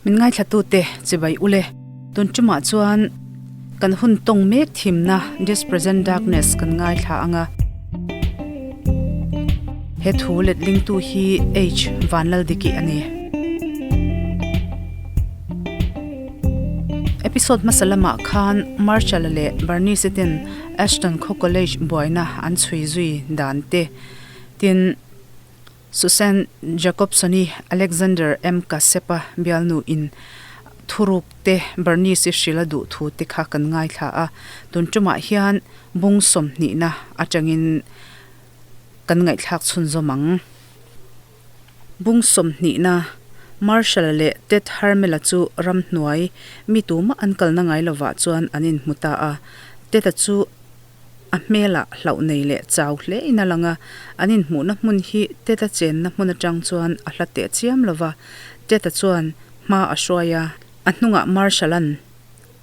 Min ngaithlatute chibai ule. Tun tumah chuan kan hun tawng mek thimna This Present Darkness kan ngaithla ang a. He thu letlingtu hi H Vanlaldiki a ni. Episode hmasa lamah khan Marshall-a leh Bernice-i ten Ashton khaw college buaina an chhui zui dan te, tin, Susan Jacobson-i Alexander M. Kassep-a bialnu in thuruk te Bernice-i hrilh a duh thu te kha kan ngaithla a, tun tumah hian bung sawmhnihna atangin kan ngaihthlak chhunzawm ang. Bung sawmhnihna, Marshall-a leh Ted Harmel-a chu ramhnuai mi tumah an kalna ngai lovah chuan an inhmu ta a, Ted-a chu A hmelah hlauh nei leh chau hle in a lang a, an inhmuhna hmun hi Ted-a chenna hmun atang chuan a hla teh chiam lo va. Ted-a chuan hma a hruai a, a hnungah Marshall-a'n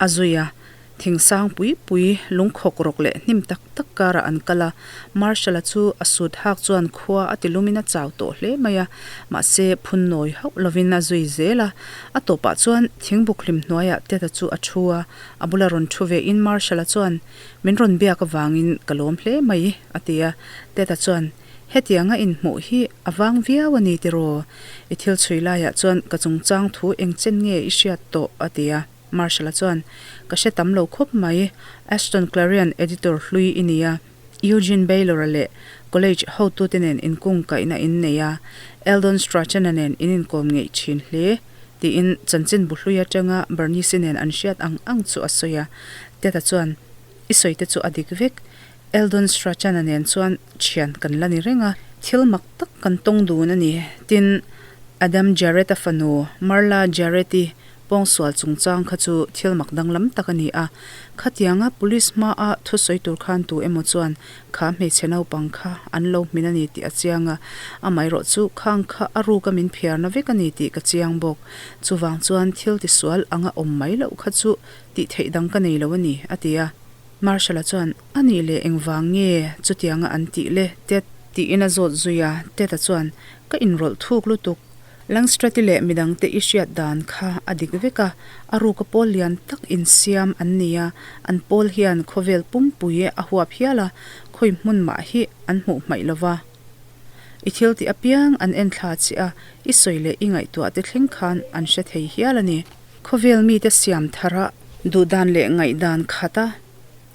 a zui a, thingsang pui pui lungkhawk rawk leh hnim tak tak karah an kal a. Marshall-a chu a sut hak chuan khua a ti lumin a chau tawh hle mai a, mahse phun nawi hauh lovin a zui zel a. A tawpah chuan thingbuk hlim hnuaiah Ted-a chu a thu a, a bula rawn thu ve in Marshall-a chuan Min rawn biak avangin ka lawm hle mai, a ti a. Teta chuan, Hetianga inhmuh hi a vang viau a ni tiraw? I thil chhui laiah chuan ka chungchang thu eng chen nge i hriat tawh? a ti a. Marshall-a chuan, Ka hre tam lo khawp mai. Ashton Clarion editor hlui i ni a, Eugene Baylor-a leh college hotute nen inkungkaihna in nei a, Eldon Strachan-a nen in inkawm ngeih thin hle, tiin chanchin bu hlui atanga Bernice-i nen an hriat ang ang chu a sawi a. Teta chuan, I sawi te chu a dik vek. Eldon Strachan-a nen chuan thian kan la ni reng a, thil mak tak kan tawng dun a ni. Tin, Adam Jarrett-a fanu Marla Jarrett-i pawngsual chungchang kha chu thil mak danglam tak a ni a. Khatianga police hmaa thusawi tur khan tu emaw chuan kha hmeichhe naupang kha an lo hmin a ni tih a chiang a, amaherawh chu khang kha a ruka min phiarna vek a ni tih ka chiang bawk. Chuvang chuan thil tisual anga awm mai loh kha chu tih theih dang ka nei lo a ni, a ti a. Marshall-a chuan, A nih leh engvang nge chutianga an tih le, Ted? Tiin a zawt zui a. Ted-a chuan, Ka inrawlh thuk lutuk. Langstrat-i leh midangte i hriat dan kha a dik vek a, a ruka pawl lian tak insiam an ni a, an pawl hian khawvel pumpui a huap hial a, khawi hmun mah hi an hmuh hmaih lo va. I thil tih apiang an en thla che a, i sawi leh i ngaihtuah te thleng khan an hre thei hial a ni. Khawvel mite siam thar a, duhdan leh ngaihdan khat a,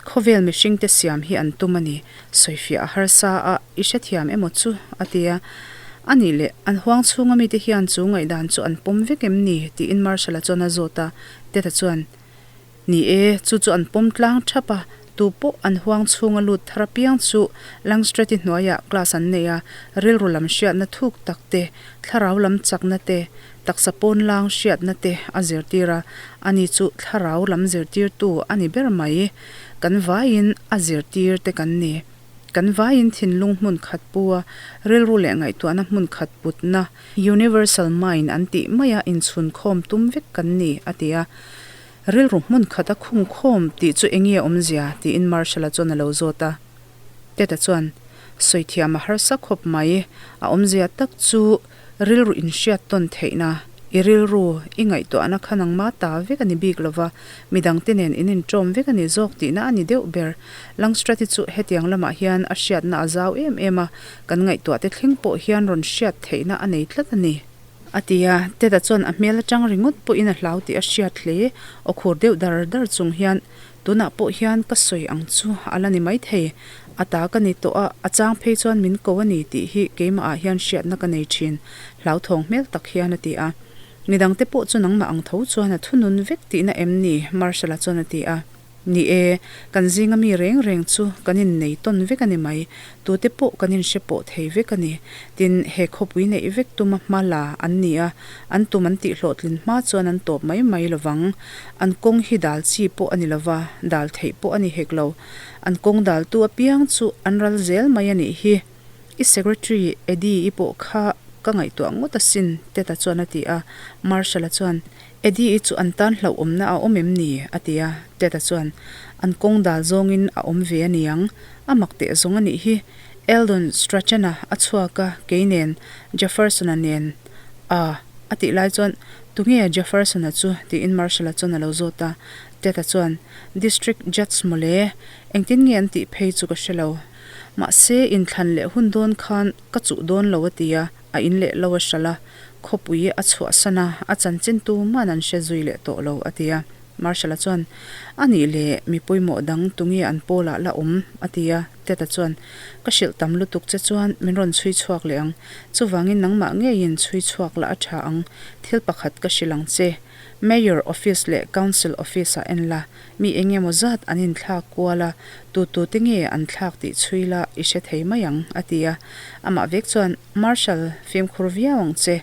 khawvel mihringte siam hi an tum a ni. Sawifiah a harsa a, i hrethiam emaw chu? a ti a. A nih leh, an huang chhunga mite hian chu ngaihdan chu an pawm vek em ni? tiin Marshall-a chuan a zawt a. Ted-a chuan, Ni e, chu chu an pawm tlang thap a, tu pawh an huang chhunga lut thar apiang chu Langstreet-i hnuaiah class an nei a, rilru lam hriatna thuk tak te, thlarau lam chakna te, taksa pawn lang hriatna te a zirtir a, ani chu thlarau lam zirtirtu a ni ber mai. Kan vaiin a zirtir te kan ni. Kan vaiin thinlung hmun khat pu a, rilru leh ngaihtuahna hmun khat putna, universal mind an tih maia inchhunkhawm tum vek kan ni, a ti a. Rilru hmun khat a khung khawm tih chu eng nge awmzia? tiin Marshall-a chuan a lo zawt a. Ted-a chuan, Sawi thiam a harsa khawp mai, a awmzia tak chu rilru inhriat tawn theihna, i rilru, i ngaihtuahna kha nangma ta vek a ni bik lo va, midangte nen in inṭawm vek a ni zawk tihna a ni deuh ber. Langstrat-i chu hetiang lamah hian a hriatna a zau em em a, kan ngaihtuahte thleng pawh hian rawn hriat theihna a nei tlat a ni. A ti a, Ted-a chuan a hmel atang ringawt pawhin a hlau tih a hriat hle. Aw khur deuh dar dar chung hian, Tunah pawh hian ka sawi ang chu a la ni maithei. A ta ka ni tawh a, a chang phei chuan min ko a ni tih hi keimahah hian hriatna ka nei thin, hlauthawng hmel tak hian a ti a. Midangte pawh chu nangmah ang tho chuan a thunun vek tihna em ni? Marshall-a chuan a ti a. Ni e, kan zinga mi reng reng chu kan innei tawn vek a ni mai. Tute pawh kan inhre pawh thei vek a ni. Tin, he khawpui neih vek tuma hma la an ni a, an tum an tihhlawhtlin hma chuan an tawp mai mai lo vang. An kawng hi dal chi pawh a ni lo va, dal theih pawh a ni hek lo. An kawng daltu apiang chu an ral zel mai a nih hi. I secretary Eddie-i pawh kha ka ngaihtuah ngawt asin, Ted-a chuan a ti a. Marshall-a chuan, Eddie-i chu an tan hlauhawmna a awm em ni? a ti a, Ted-a chuan, An kawng dal zawngin a awm ve a niang, a mak teh zawng a nih hi. Eldon Strachan-a a chhuak a, kei nen, Jefferson-a nen a, a tih lai chuan Tunge Jefferson-a chu? tiin Marshall-a chuan a lo zawt a. Ted-a chuan, District Judge mawle, engtin nge an tih phei chu ka hre lo. Mahse, inthlan leh hun dawn khan ka chuh dawn lo a ti a, a in leh lo a hralh a, khawpui a chhuahsan a, a chanchin tuman an hre zui leh tawh lo a ti a. Marshall-a chuan, A nih leh, mi pawimawh dang tunge an pawlah la awm? a ti a. Ted-a chuan, Ka hrilh tam lutuk che chuan min rawn chhui chhuak leh ang. Chuvangin nangmah ngeiin chhui chhuak lah a tha ang. Thil pakhat ka hrilh ang che. Mayor office leh Council office-ah en la, mi eng emaw zat an inthlak kual a, tu tu te nge an thlak tih chhui la i hre thei mai ang, a ti a. Amah vek chuan, Marshal, fimkhur viau ang che.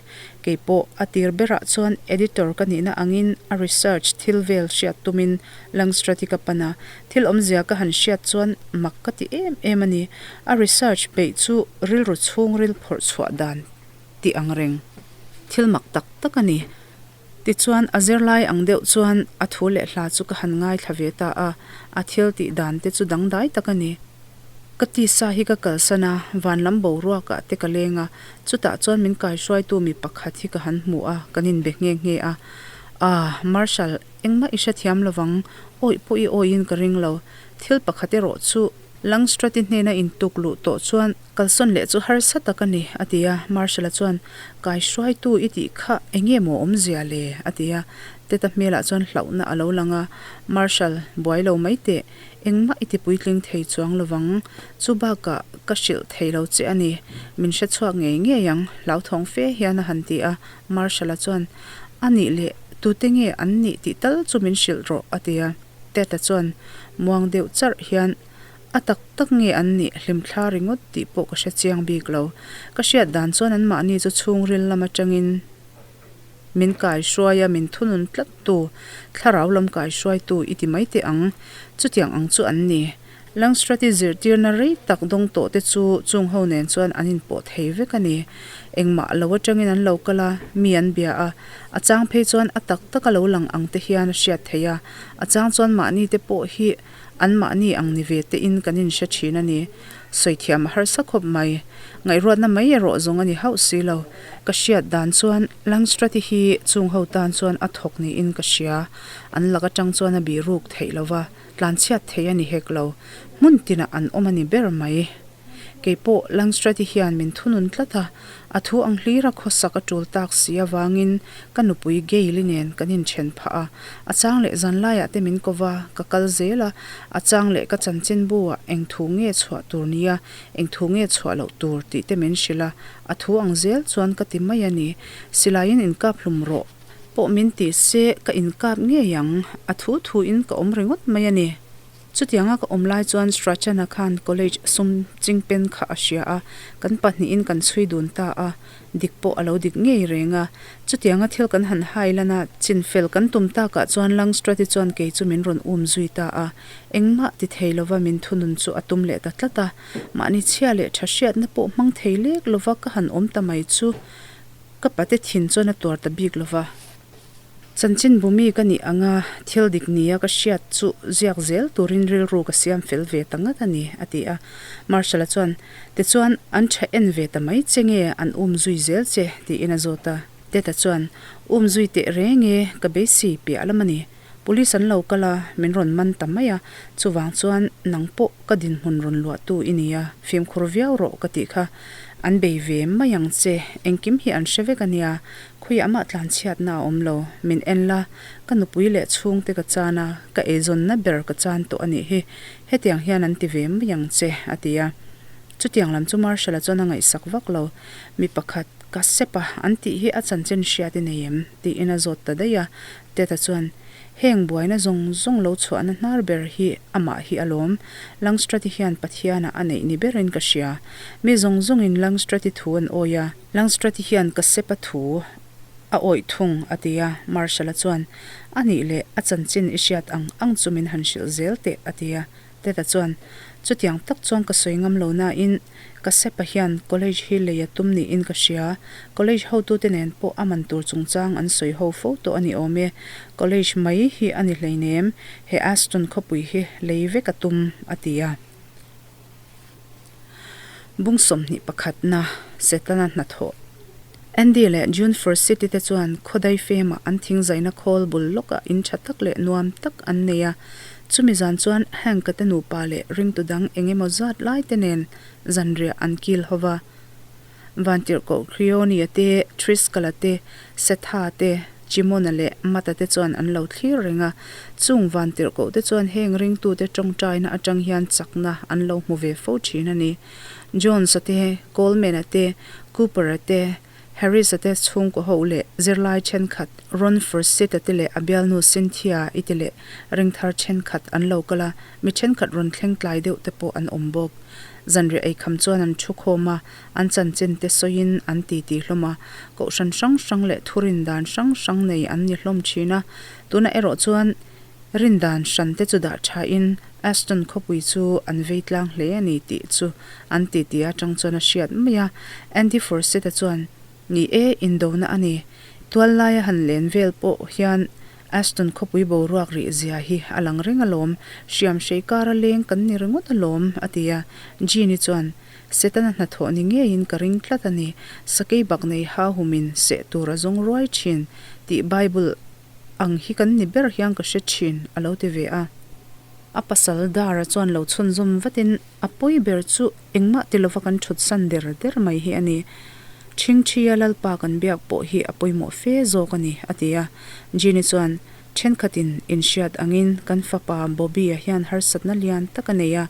Kei pawh a tir berah chuan editor ka nihna angin a research thil vel hriat tumin Langstrath-i ka pan a, thil awmzia ka han hriat chuan mak ka ti em em a ni. A research peih chu rilru chhungril phawrh chhuah dan tih ang reng thil mak tak tak a ni. Tichuan a zirlai ang deuh chuan a thu leh hla chu ka han ngaithla ve ta a, a thil tih dan te chu dangdai tak a ni. Ka tisa hi ka kalsan a, van lam boruakah te ka leng a, chutah chuan min kaihruaitu mi pakhat hi ka han hmu a, kan inbe nghe nghe a. Ah, Marshal, engmah i hrethiam lovang, awih pawh i awiin ka ring lo. Thil pakhat erawh chu Langstrath-i hnena intuk luh tawh chuan kalsawn leh chu harsa tak a ni, a ti a. Marshal-a chuan, Kaihruaitu i tih kha eng nge maw awmzia le? a ti a. Ted-a hmelah chuan hlauhna a lo lang a, Marshal, buai lo mai teh, engmah i ti puitling thei chuang lovang. Chu bakah ka hrilh thei lo che a ni, min hre chhuak ngei ngei ang, hlauthawng fe hian a han ti a. Marshal-a chuan, A nih leh, tute nge an nih tih tal chu min hrilh rawh, a ti a. Ted-a chuan muang deuh charh hian, A tak tak nge an nih hlimthla ringawt tih pawh ka hre chiang bik lo. Ka hriat dan chuan anmahni chu chhungril lam atangin min kaihruai a, min thunun tlat tu, thlarau lam kaihruaitu i ti mai teh ang. Chutiang ang chu an ni. Langstrath-i zirtirna rei tak dawng tawh te chu chung ho nen chuan an inpawh thei vek a ni. Engmah lo atangin an lo kal a, mi an bia a. A chang phei chuan a tak tak a lo lang ang te hian a hriat theih a. A chang chuan mahni te pawh hi an mahni ang ni ve te in kan inhre thin a ni. Sawi thiam a harsa khawp mai. Ngaihruatna mai erawh zawng a ni hauh si lo. Ka hriat dan chuan Langstrath-i hi chung ho tan chuan a thawk niin ka hria. An lak atang chuan a bihruk theih lo va. Tlanchhiat thei a ni hek lo, hmun tinah an awm a ni ber mai. Kei pawh Langstrath-i hian min thunun tlat a, a thu ang hlira khawsak a tul tak si avangin ka nupui Gail-i nen kan inthen phah a. A chang leh zanlaiah te min ko va, ka kal zel a, a chang leh ka chanchinbu-ah eng thu nge chhuah tur nia, eng thu nge chhuah loh tur tih te min hrilh a, a thu ang zel chuan ka ti mai a ni. Silaiin inkap hlum rawh. Pawh min ti se ka inkap ngei ang, a thu thu in ka awm ringawt mai a ni. Chutianga ka awm lai chuan Strachan-a khan college sum chingpen kha a hria a, kan pahnihin kan chhui dun ta a, dik pawh a lo dik ngei reng a. Chutianga thil kan han hai lan a, chinfel kan tum takah chuan Langstrath-i chuan kei chu min rawn um zui ta a, engmah ti thei lova min thunun chu a tum leh ta tlat a, mahni chhia leh tha hriatna pawh hmang thei lek lova ka han awm ta mai chu Ka pate thin chuan a tuar ta bik lo va. Chanchin bumi ka nih anga thil dik nia ka hriat chu ziak zel turin rilru ka siam fel ve ta ngat a ni, a ti a. Marshall-a chuan, Tichuan, an tha en ve ta mai che nge an um zui zel che? tiin a zawt a. Ted-a chuan, Um zui teh reng e, ka beisei piah lam a ni. Police an lo kal a, min rawn man ta mai a, chuvang chuan nang pawh ka dinhmun rawn luahtu i ni a, fimkhur viau rawh ka tih kha. An bei ve mai ang che, engkim hi an hre vek a nia, khawiah mah tlanchhiatna a awm lo, min en la, ka nupui leh chhungte ka chan a, ka eizawnna ber ka chan tawh a nih hi, hetiang hian an ti ve mai ang che, a ti a. Chutiang lam chu Marshall-a chuan a ngaihsak vak lo, mi pakhat ka sep a, an tih hi a chanchin hriat i nei em? tiin a zawt ta daih a, Ted-a chuan, Heng buaina zawng zawng lo chhuahna hnar ber hi amah hi alawm. Langstrath-i hian Pathianah a neih ni berin ka hria. Mi zawng zawngin Langstrath-i thu an awi a. Langstrath-i hian ka sepa thu a awih thung, a ti a. Marshall-a chuan, A nih leh, a chanchin i hriat ang ang chu min han hrilh zel teh, a ti a. Ted-a chuan, Chutiang tak chuan ka sawi ngam lo nain, ka sepa hian college hi lei a tum niin ka hria. College hotute nen pawh a man tur chungchang an sawi ho fo tawh a ni awm e. College mai hi a ni hleinem, he Aston khawpui hi lei vek a tum, a ti a. Bung 21 pakhatna, Setana hnathawh. Andy leh June Forsyth te chuan khawdai femah an thingzaina khawl bul lawkah in tha tak leh nuam tak an nei a. Chumi zan chuan Hank-a te nupa leh ringtu dang eng emaw zat lai te nen zanriah an kil ho va. Vantirhkoh Creonia te, Triscala te, Setha te, Chimona leh Mata te chuan an lo thlir reng a. Chung vantirhkoh te chuan heng ringtute tawngtaina atang hian chakna an lo hmu ve fo thin a ni. Jones-a te, Coleman-a te, Cooper-a te, Harris-a te chhungkaw ho leh zirlai thenkhat, Ron Forsyth-a te leh a bialnu Cynthia-i te leh ringthar thenkhat an lo kal a, mi thenkhat rawn thleng tlai deuh te pawh an awm bawk. Zanriah eikham chuan an thu khawm a, an chanchin te sawiin an titi hlawm a, kohhran hrang hrang leh thurin dan hrang hrang nei an ni hlawm thin a, tunah erawh chuan Rindan hran te chu dah tha in Ashton khawpui chu an vei tlang hle a ni tih chu an titi atang chuan a hriat mai a. Andy Forsyth-a chuan, Ni e, indona a ni. Tual laia han len vel pawh hian Ashton khawpui boruak rih zia hi a lang reng alawm, hriam hrei kara leng kan ni ringawt alawm, a ti a. Jean-i chuan, Setana hnathawh ni ngeiin ka ring tlat a ni. Sakei bak nei hauhumin seh tur a zawng ruai thin tih Bible ang hi kan ni ber hian ka hre thin, a lo ti ve a. A pasal Dara chuan lo chhunzawm vatin a pawi ber chu engmah ti lova kan thut san der der mai hi a ni. Ṭhingṭhia Lalpa kan biak pawh hi a pawimawh fe zawk a ni, a ti a. Jeannie chuan, Ṭhenkhatin inhriat angin kan fapa Bobby-a hian harsatna lian tak a nei a,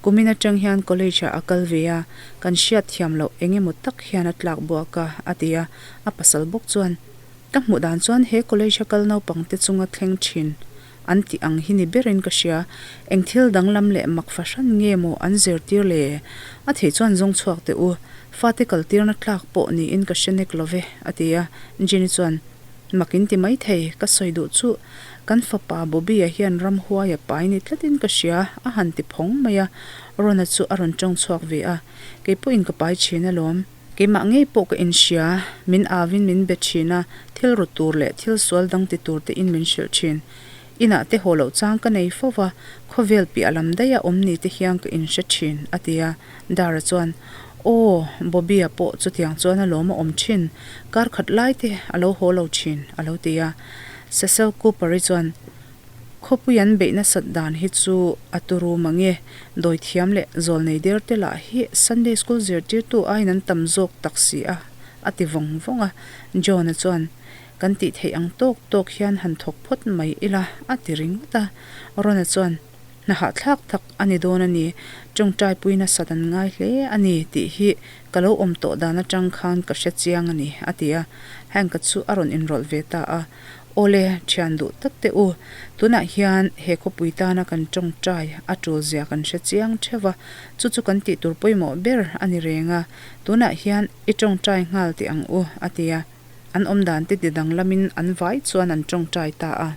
kumin aṭang hian college-ah a kal ve a, kan hriat thiam loh eng emaw tak hian a tlak buak a, a ti a. A pasal bawk chuan, Ka hmuh dan chuan he college a kal naupang te chunga thleng thin an tih ang hi ni berin ka hria. Eng thil danglam leh mak fahran nge maw an zirtir le? A theih chuan zawng chhuak teh u. Fate kaltirna tlak pawh niin ka hre nek lo ve, a ti a. Jenny chuan, Mak in ti mai thei, ka sawi duh chu kan fapa Bobby-a hian ramhuai a pai ni tlatin ka hria, a han ti phawng mai a. Rona chu a rawn tawng chhuak ve a, Kei pawhin ka pai thin alawm. Keimah ngei pawh ka inhria, min avin min be thin a, thil ru tur leh thil sual dang ti tur te in min hrilh thin. Inah te haw loh chang ka nei fo va, khawvel piah lam daih a awm ni te hian ka inhre thin, a ti a. Dara chuan, Aw, Bobby-a pawh chutiang chuan a lawm a awm thin, kar khat lai te a lo haw lo thin, a lo ti a. Cecil Cooper-i chuan, Khawpui an beih nasat dan hi chu a turu mange, dawithiam leh zawlnei der te lah hi Sunday School zirtirtu aiin an tam zawk tak si a, a ti vawng vawng a. John-a chuan, Kan tih theih ang tawk tawk hian han thawk phawt mai ila, a ti ringawt a. Ron-a chuan, Hna hahthlak tak a ni dawn a ni, tawngtaipui nasat an ngai hle a ni tih hi ka lo awm tawh dan atang khan ka hre chiang a ni, a ti a. Hank-a chu a rawn inrawlh ve ta a. Awle, thian duh tak teh u. Tunah hian he khawpui tana kan tawngtai a tul zia kan hre chiang theuh a, chu chu kan tih tur pawimawh ber a ni reng a. Tunah hian i tawngtai nghal teh ang u, a ti a. An awm dan te ti danglamin an vai chuan an tawngtai ta a.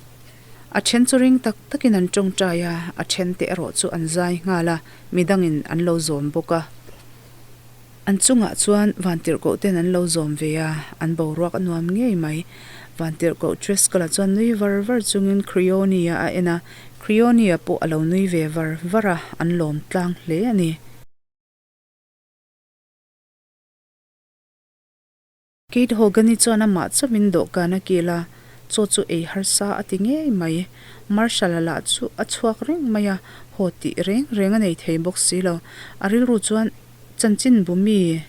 A then chu ring tak takin an tawngtai a, a then te erawh chu an zai nghal a, midangin an lo zawm bawk a. An chungah chuan vantirhkoh ten an lo zawm ve a, an boruak a nuam ngei mai. Vantirhkoh Trescala chuan nui var var chungin Creonia a en a, Creonia pawh a lo nui ve var var a, an lawm tlang hle a ni. Kate Hogan-i chuan amah chauhin dawhkan a kil a, chaw chu ei harsa a ti ngei mai. Marshall-a lah chu a chhuak reng mai a, haw tih reng reng a nei thei bawk si lo. A rilru chuan chanchin bu mi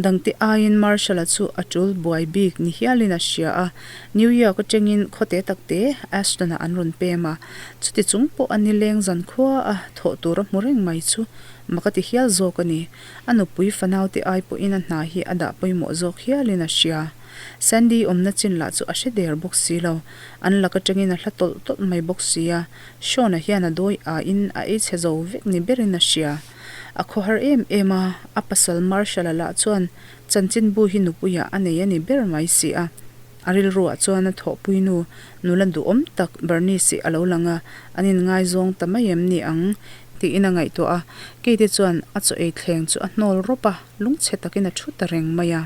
dangte aiin Marshall-a chu a tul buai bik ni hialin a hria a. New York atangin khawte takte Ashton-ah an rawn pem a, chuti chung pawh a nileng zankhua a thawh tur a hmu reng mai chu mak a ti hial zawk a ni. A nupui fanaute ai pawhin a hna hi a dah pawimawh zawk hialin a hria. Sandy awmna chin lah chu a hre der bawk si lo. An lak atangin a hla tawlh tawlh mai bawk si a. Sean-a hian a dawi aiin a ei chhe zo vek ni berin a hria. A khawhar em em a, a pasal Marshall-a lah chuan chanchinbu hi nupuiah a nei a ni ber mai si a. A rilruah chuan a thawhpui nu, nula duhawm tak Bernice-i a lo lang a, an inngaizawng ta mai em ni ang? tiin a ngaihtuah a. Kate chuan a chaw ei thleng chu a hnawl rawp a, lungchhe takin a thu ta reng mai a.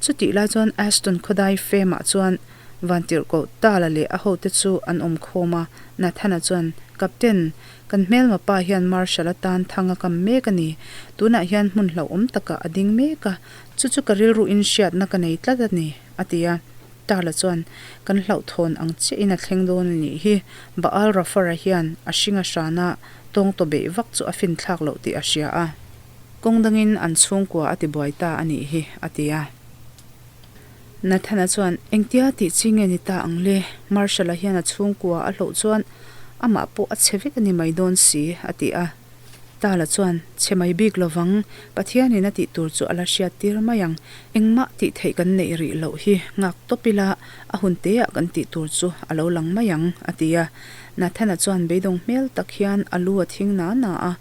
Chutih lai chuan Ashton khawdai Fema chuan Vantirhkoh Tala leh a hote chu an awm khawm a, Nathana chuan, Captain, kan hmelma pa hian Marshal atan thang a kam mek a ni. Tunah hian hmun hlauhawm takah a ding mek a, chu chu ka rilruin hriatna ka nei tlat a ni, a ti a. Tala chuan, Kan hlauhthawn ang chiahin a thleng dawn a nih hi. Baal Rafara hian a hringa hrana tawng taw beih vak chu a finthlak loh tih a hria a. Kawng dangin an chhungkua a tibuai ta a nih hi, a ti a. Nathana chuan, Engtia tih chi nge ni ta ang le? Marshal-a hian a chhungkua a hloh chuan amah pawh a chhe vek a ni mai dawn si, a ti a. Tala chuan, Chhe mai bik lovang, Pathianin a tih tur chu a la hriat tir mai ang. Engmah tih theih kan neih rih loh hi nghak tawp ila, a hun teah kan tih tur chu a lo lang mai ang, a ti a. Nathana chuan beidawng hmel tak hian a lu a thing na na a.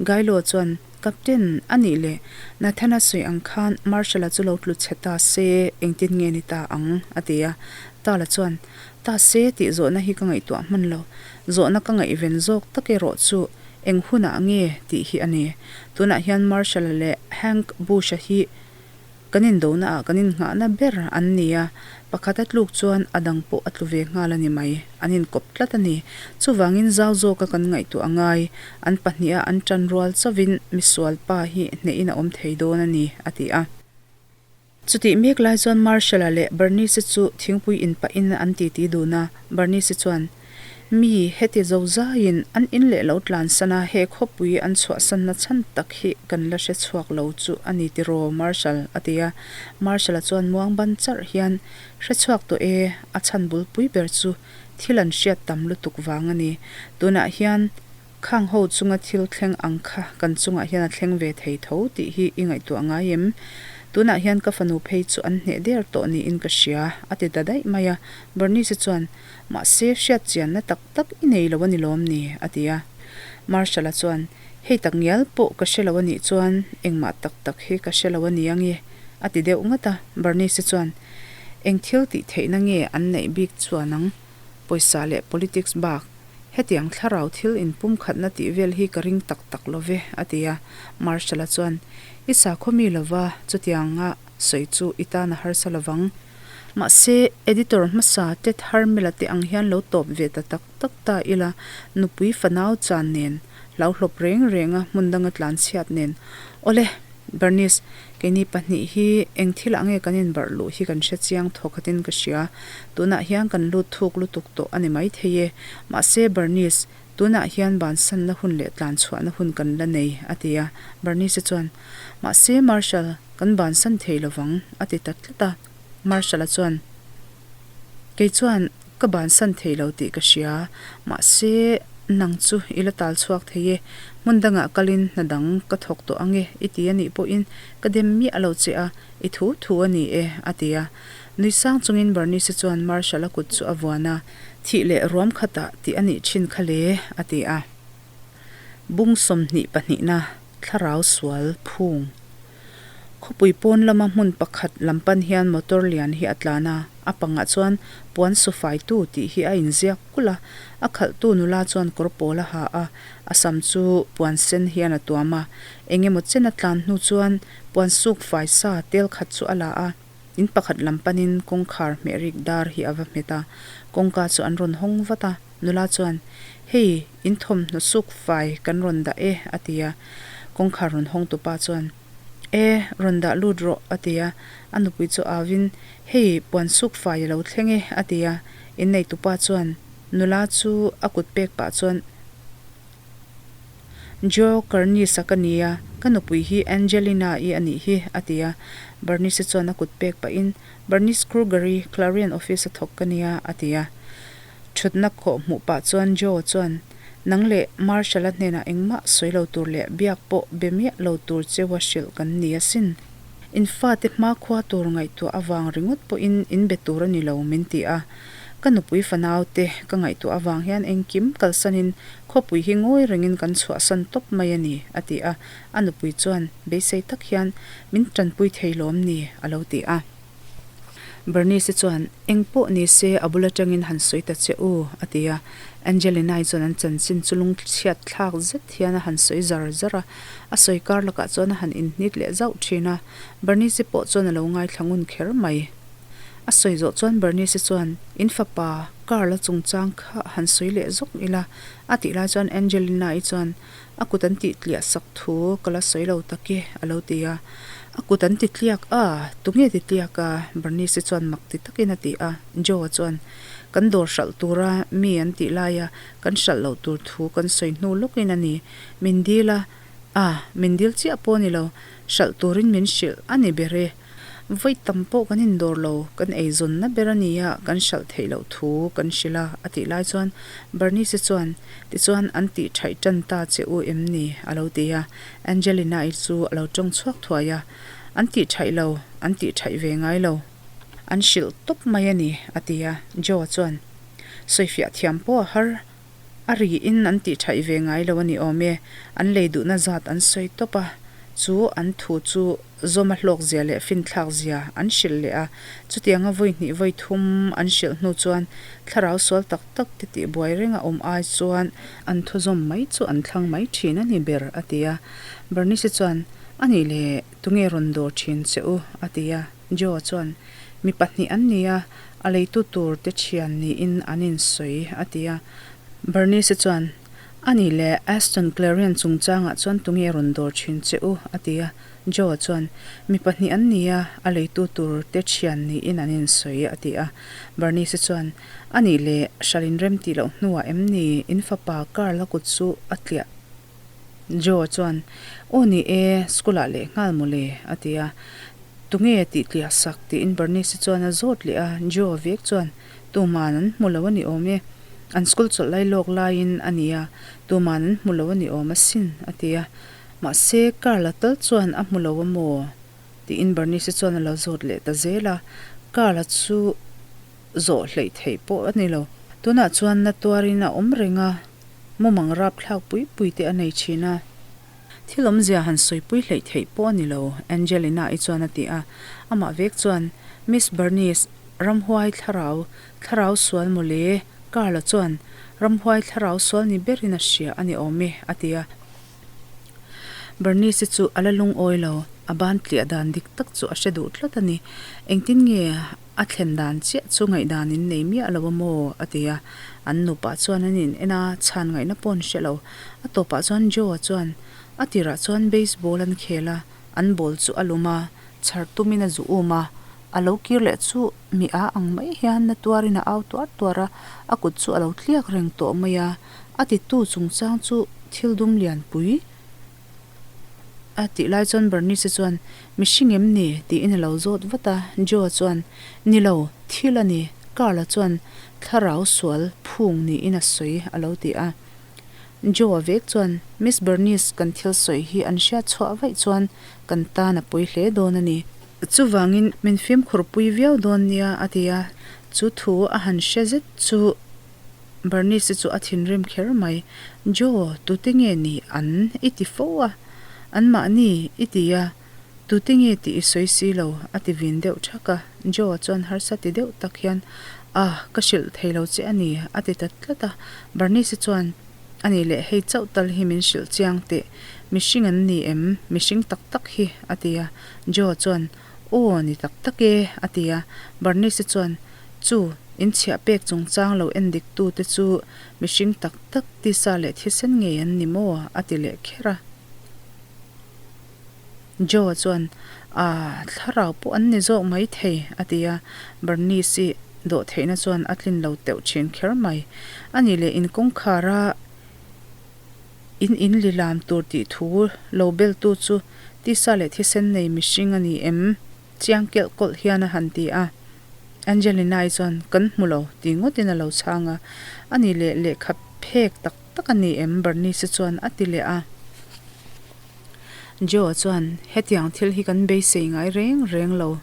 Gailo chuan, Captain, a nih leh, Nathana sawi ang khan Marshal-a chu lo tlu chhe ta se, engtin nge ni ta ang? a ti a. Tala chuan, Ta se tih zawhna hi ka ngaihtuah hman lo. Zawhna ka ngaihven zawk tak erawh chu eng hunah nge tih hi a ni. Tunah hian Marshal-a leh Hank Bush-a hi Kan indonaah kan innghahna ber an ni a, pakhat a tluk chuan a dang pawh a tlu ve nghal a ni mai. An inkawp tlat a ni. Chuvangin zau zawka kan ngaihtuah a ngai. An pahniha an tan rual chauhin misual pa hi hnehin a awm thei dawn a ni, a ti a. Chutih mek lai chuan Marshall-a leh Bernice chu thingpui inpahin an titi dun a. Bernice chuan, Mi heti zo zaiin an in leh lo tlansan a, he khawpui an chhuahsanna chhan tak hi kan la hre chhuak lo chu a ni tiraw Marshal? a ti a. Marshal-a chuan muang ban charh hian, Hre chhuak tawh e, a chhan bulpui ber chu thil an hriat tam lutuk vang a ni. Tunah hian Khang ho chunga thil thleng ang kha kan chungah hian a thleng ve thei tho tih hi i ngaihtuah ngai em? Tunah hian ka fanu phei chu an hneh der tawh niin ka hria, a ti ta daih mai a. Bernice chuan, Mahse, hriat chianna tak tak i nei lo a ni lawm ni? a ti a. Marshall-a chuan, Hei tak ngial pawh ka hre lo a nih chuan engmah tak tak hi ka hre lo a ni ange, a ti deuh ngat a. Bernice chuan, Eng thil tih theihna nge an neih bik chuan ang? Pawisa leh politics bak. Hetiang thlarau thil inpumkhatna tih vel hi ka ring tak tak lo ve, a ti a. Marshall-a chuan, I sakhaw mi lova, chutianga sawi chu i tan a harsa lovang. Mahse, editor hmasa Ted Harmel-a te ang hian lo tawp ve ta tak tak ta ila, nupui fanau chan nen, hlauhlawp reng renga hmun danga tlanchhiat nen. Awle, Bernice, Keini pahnih hi eng thil ah nge kan inbarh luh hi kan hre chiang thaw khatin ka hria. Tunah hian kan lut thuk lutuk tawh a ni maithei e. Mahse Bernice, tunah hian bansanna hun leh tlanchhuahna hun kan la nei, a ti a. Bernice chuan, Mahse Marshal, kan bansan thei lovang, a ti ta tlat a. Marshal-a chuan, Kei chuan ka bansan thei lo tih ka hria, mahse nang chu i la tal chhuak thei e, hmun dangah kalin hna dang ka thawk tawh ang e i ti a nih pawhin ka dem miah lo che a, i thu thu a ni e, a ti a. Nui sang chungin Bernice chuan Marshal-a kut chu a vuan a, Thih leh ruam khatah tih a nih thin kha le, a ti a. Bung 22 pahnihna, Thlarau Sual Phung. Khawpui pawn lama hmun pakhat lam pan hian motor lian hi a tlan a, a pangah chuan puan su faitu tih hi a inziak kulh a, a khalhtu nula chuan kawr pawl a ha a, a sam chu puan sen hian a tuam a, eng emaw chen a tlan hnu chuan puan suk fai sa tel khat chu a la a, in pakhat lam panin kawngkhar hmeh rik dar hi a va hmet a, kawngka chu an rawn hawng vat a, nula chuan hei in thawmhnaw suk fai kan rawn dah e a ti a, kawngkhar rawn hawng tupa chuan E, rawn dah lut rawh, a ti a. A nupui chu auvin, Hei, puan suk fai a lo thleng e, a ti a. Inneitupa chuan nula chu a kut pek pah chuan, Joe Carnis-a ka ni a, ka nupui hi Angelina-i a nih hi, a ti a. Bernice chuan a kut pek pahin, Bernice Kruger-i Clarion office-a thawk ka nia, a ti a. Thutna khawh hmuh pah chuan Joe chuan, Nang leh Marshall-a hnenah engmah sawi lo tur leh biak pawh be miah lo tur cheua hrilh kan ni asin. In fate hmakhua tur ngaihtuah avang ringawt pawhin in be tur a ni lo min ti a. Ka nupui fanaute ka ngaihtuah avang hian engkim kalsanin khawpui hi ngawi rengin kan chhuahsan tawp mai a ni, a ti a. A nupui chuan beisei tak hian min tanpui thei lawm ni, a lo ti a. Bernice chuan, Eng pawh ni se, a bul atangin han sawi ta che u, a ti a. Angelina-i chuan an chanchin chu lungchhiat thlak zet hian a han sawi zar zar a, a sawi kar lakah chuan a han inhnit leh zauh thin a. Bernice pawh chuan a lo ngaithla ngun kher mai. A sawi zawh chuan Bernice-i chuan, In fapa Carl-a chungchang kha han sawi leh zawk ila, a tih lai chuan Angelina-i chuan, A kut an tih tliah sak thu ka la sawi lo tak e, a lo ti a. A kut an ti tliak a, tunge ti tliak a? Bernice-i chuan mak ti takin a ti a. Joe-a chuan, Kan dawr hralh tura mi an tih laia kan hralh loh tur thu kan sawi hnu lawkin a ni. Min dil a, a, min dil chiah pawh a ni lo, hralh turin min hrilh a ni ber e. Vawi tam pawh kan indawr lo, kan eizawnna ber a nia, kan hralh theih loh thu kan hrilh a, a tih lai chuan Bernice chuan, Tichuan an tih thaih tan ta che u em ni? a lo ti a, Angelina-i chu a lo tawng chhuak thuai a, An tih thaih lo, an tih thaih ve ngai lo, an hrilh tawp mai a ni, a ti a, Joe chuan, Sawifiah thiam pawh a har, A riin an tih thaih ve ngai lo a ni awm e. An lei duhna zat an sawi tawp a, chu an thu chu zawma hlawk zia leh finthlak zia an hrilh leh a. Chutianga vawi hnih vawi thum an hrilh hnu chuan thlarau sual tak tak te tih buai renga awm ai chuan an thu zawm mai chu an thlang mai thin a ni ber, a ti a. Bernice chuan, A nih leh tunge rawn dawr thin che u? a ti a. Joe chuan, Mi pahnih an ni a, a leitu tur te thian niin an insawi, a ti a. Bernice chuan, A nih leh Aston Clarion chungchangah chuan tunge rawn dawr thin che u? a ti a. Joe chuan, Mi pahnih an ni a, a leitu tur te thian niin an insawi, a ti a. Bernice chuan, A nih leh Hral inrem tih loh hnuah em ni in fapa Carl-a kut chu a tliah? Joe chuan, Aw ni e, school ah leh nghal maw le, a ti a. Tunge tih tliah sak? tiin Bernice chuan a zawt leh a. Joe vek chuan, Tuman an hmu lo a ni awm e. An school chawlh lai lawk laiin a ni a, tuman an hmu lo a ni awm asin, a ti a. Mahse, Carl-a tal chuan a hmu lo a maw? tiin Bernice chuan a lo zawt leh ta zel a. Carl-a chu zawh hleih theih pawh a ni lo. Tunah chuan na tuarin a awm reng a. Mumang rapthlak pui pui te a nei thin a. Thil awmzia han sawipui hleih theih pawh a ni lo, Angelina-i chuan a ti a. Amah vek chuan, Miss Bernice, ramhuai thlarau, thlarau sual maw le? Carla chuan, Ramhuai thlarau sual ni berin a hria a ni awm e, a ti a. Bernice-i chu a la lungawi lo, a ban tliah dan dik tak chu a hre duh tlat a ni. Engtin nge A thlen dan chiah chu ngaihdan in nei miah lo a maw? a ti a. An nupa chuan an in en a, chhan ngaihna pawh an hre lo. A tawpah chuan Joe-a chuan a tirah chuan baseball an khel a, an ball chu a lum a, chhar tumin a zu um a. A lo kir leh chu mi a ang mai hian na tuarin a au tuar tuar a, a kut chu a lo tliak reng tawh mai a. A titu chungchang chu thil dum lianpui. A tih lai chuan Bernice chuan, Mihring em ni? tiin a lo zawt vat a. Joe chuan, Ni lo, thil a ni. Carl-a chuan thlarau sual phung niin a sawi a lo ti a. Joe-a vek chuan, Miss Bernice, kan thil sawi hi an hriat chhuah vaih chuan kan tan a pawi hle dawn a ni. Chuvangin min fimkhur pui viau dawn nia, a ti a. Chu thu a han hre zet chu Bernice chu a thinrim kher mai. Joe, tute nge ni an i ti fo a? Anmahni i ti a, tute nge tih i sawi si lo, a ti vin deuh thak a. Joe chuan harsa ti deuh tak hian, Ah, ka hrilh thei lo che a ni, a ti ta tlat a. Bernice chuan, A nih leh hei chauh tal hi min hrilh chiang teh, mihring an ni em? Mihring tak tak hi, a ti a. Joe chuan, Aw, ni tak tak e, a ti a. Bernice chuan, Chu, inchhiah pek chungchang lo en dik tu te chu mihring tak tak tisa leh thisen ngei an ni maw? a ti leh kher a. Joe chuan, Aah, thlarau pawh an ni zawk mai thei, a ti a. Bernice-i dawhtheihna chuan a tlin lo teuh thin kher mai. A nih leh in kawngkhara in in lilam tur tih thu lo beltu chu tisa leh thisen nei mihring a ni em? Chiang kelh kawlh hian a han ti a. Angelina-i chuan, Kan hmu lo, ti ngawtin a lo chhang a. A nih leh lehkha phek tak tak a ni em? Bernice chuan a ti leh a. Joe chuan, Hetiang thil hi kan beisei ngai reng reng lo.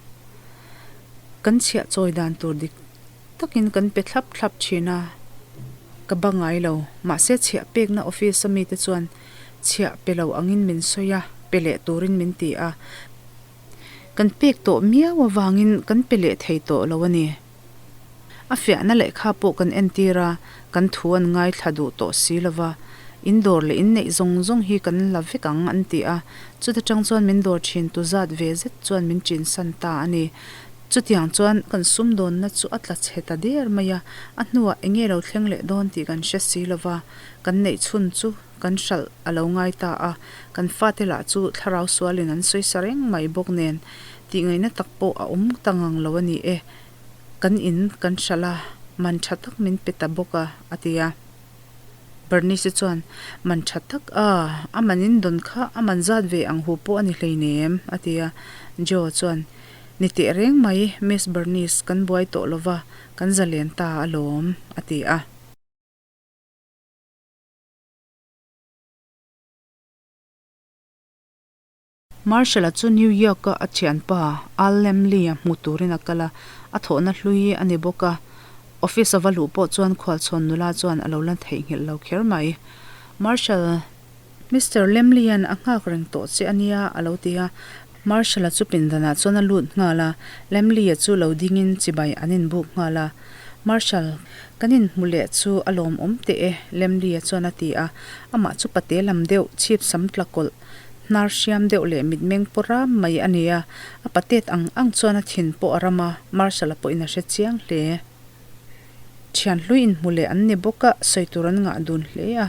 Kan chhiah chawi dan tur dik takin kan pe thlap thlap thin a, ka ba ngai lo. Mahse chhiah pekna office a mite chuan chhiah pe lo angin min sawi a, pe leh turin min ti a. Kan pek tawh miau avangin kan pe leh thei tawh lo a ni. A fiahna lehkha pawh kan entir a, kan thu an ngaithla duh tawh si lo va, in dawr leh in neih zawng zawng hi kan la vek ang an ti a, chuta tang chuan min dawr thin tu zat ve zet chuan min chinsan ta a ni. Chutiang chuan kan sumdawnna chu a tla chhe ta der mai a, a hnuah eng nge lo thleng leh dawn tih kan hre si lo va, kan neih chhun chu kan hralh a lo ngai ta a, kan fate lah chu thlarau sualin an sawi sa reng mai bawk nen tih ngaihna tak pawh a awm ta ngang lo a ni e, kan in kan hralh a, man tha tak min pe ta bawk a, a ti a. Bernice chuan, Man tha tak a, a man in dawn kha a man zat ve ang hu pawh a ni hleinem, a ti a. Joe chuan, Ni teh reng mai, Miss Bernice, kan buai tawh lo va, kan zalen ta alawm, a ti a. Marshall-a chu New York-a a thianpa Al Lemley-a hmu turin a kal a, a thawhna hlui a ni bawk a. Office a va luh pawh chuan khualchhawn nula chuan a lo la theihnghilh lo kher mai. Marshall, Mister Lemley-a'n a nghak reng tawh che a nia, a lo ti a. Marshall-a chu pindanah chuan a lut nghal a, Lemley-a chu lo dingin chibai an inbuk nghal a. Marshall, kan inhmu leh chu a lawmawm teh e, Lemley-a chuan a ti a. Amah chu pate lam deuh, chhip sam tla kawlh, Hnar hriam deuh leh mitmeng pawh ram mai a ni a, a patet ang ang chuan a thin pawh a ram a, Marshall-a pawhin a hre chiang hle. Thian hlui inhmu leh an ni bawk a, sawi tur an ngah dun hle a.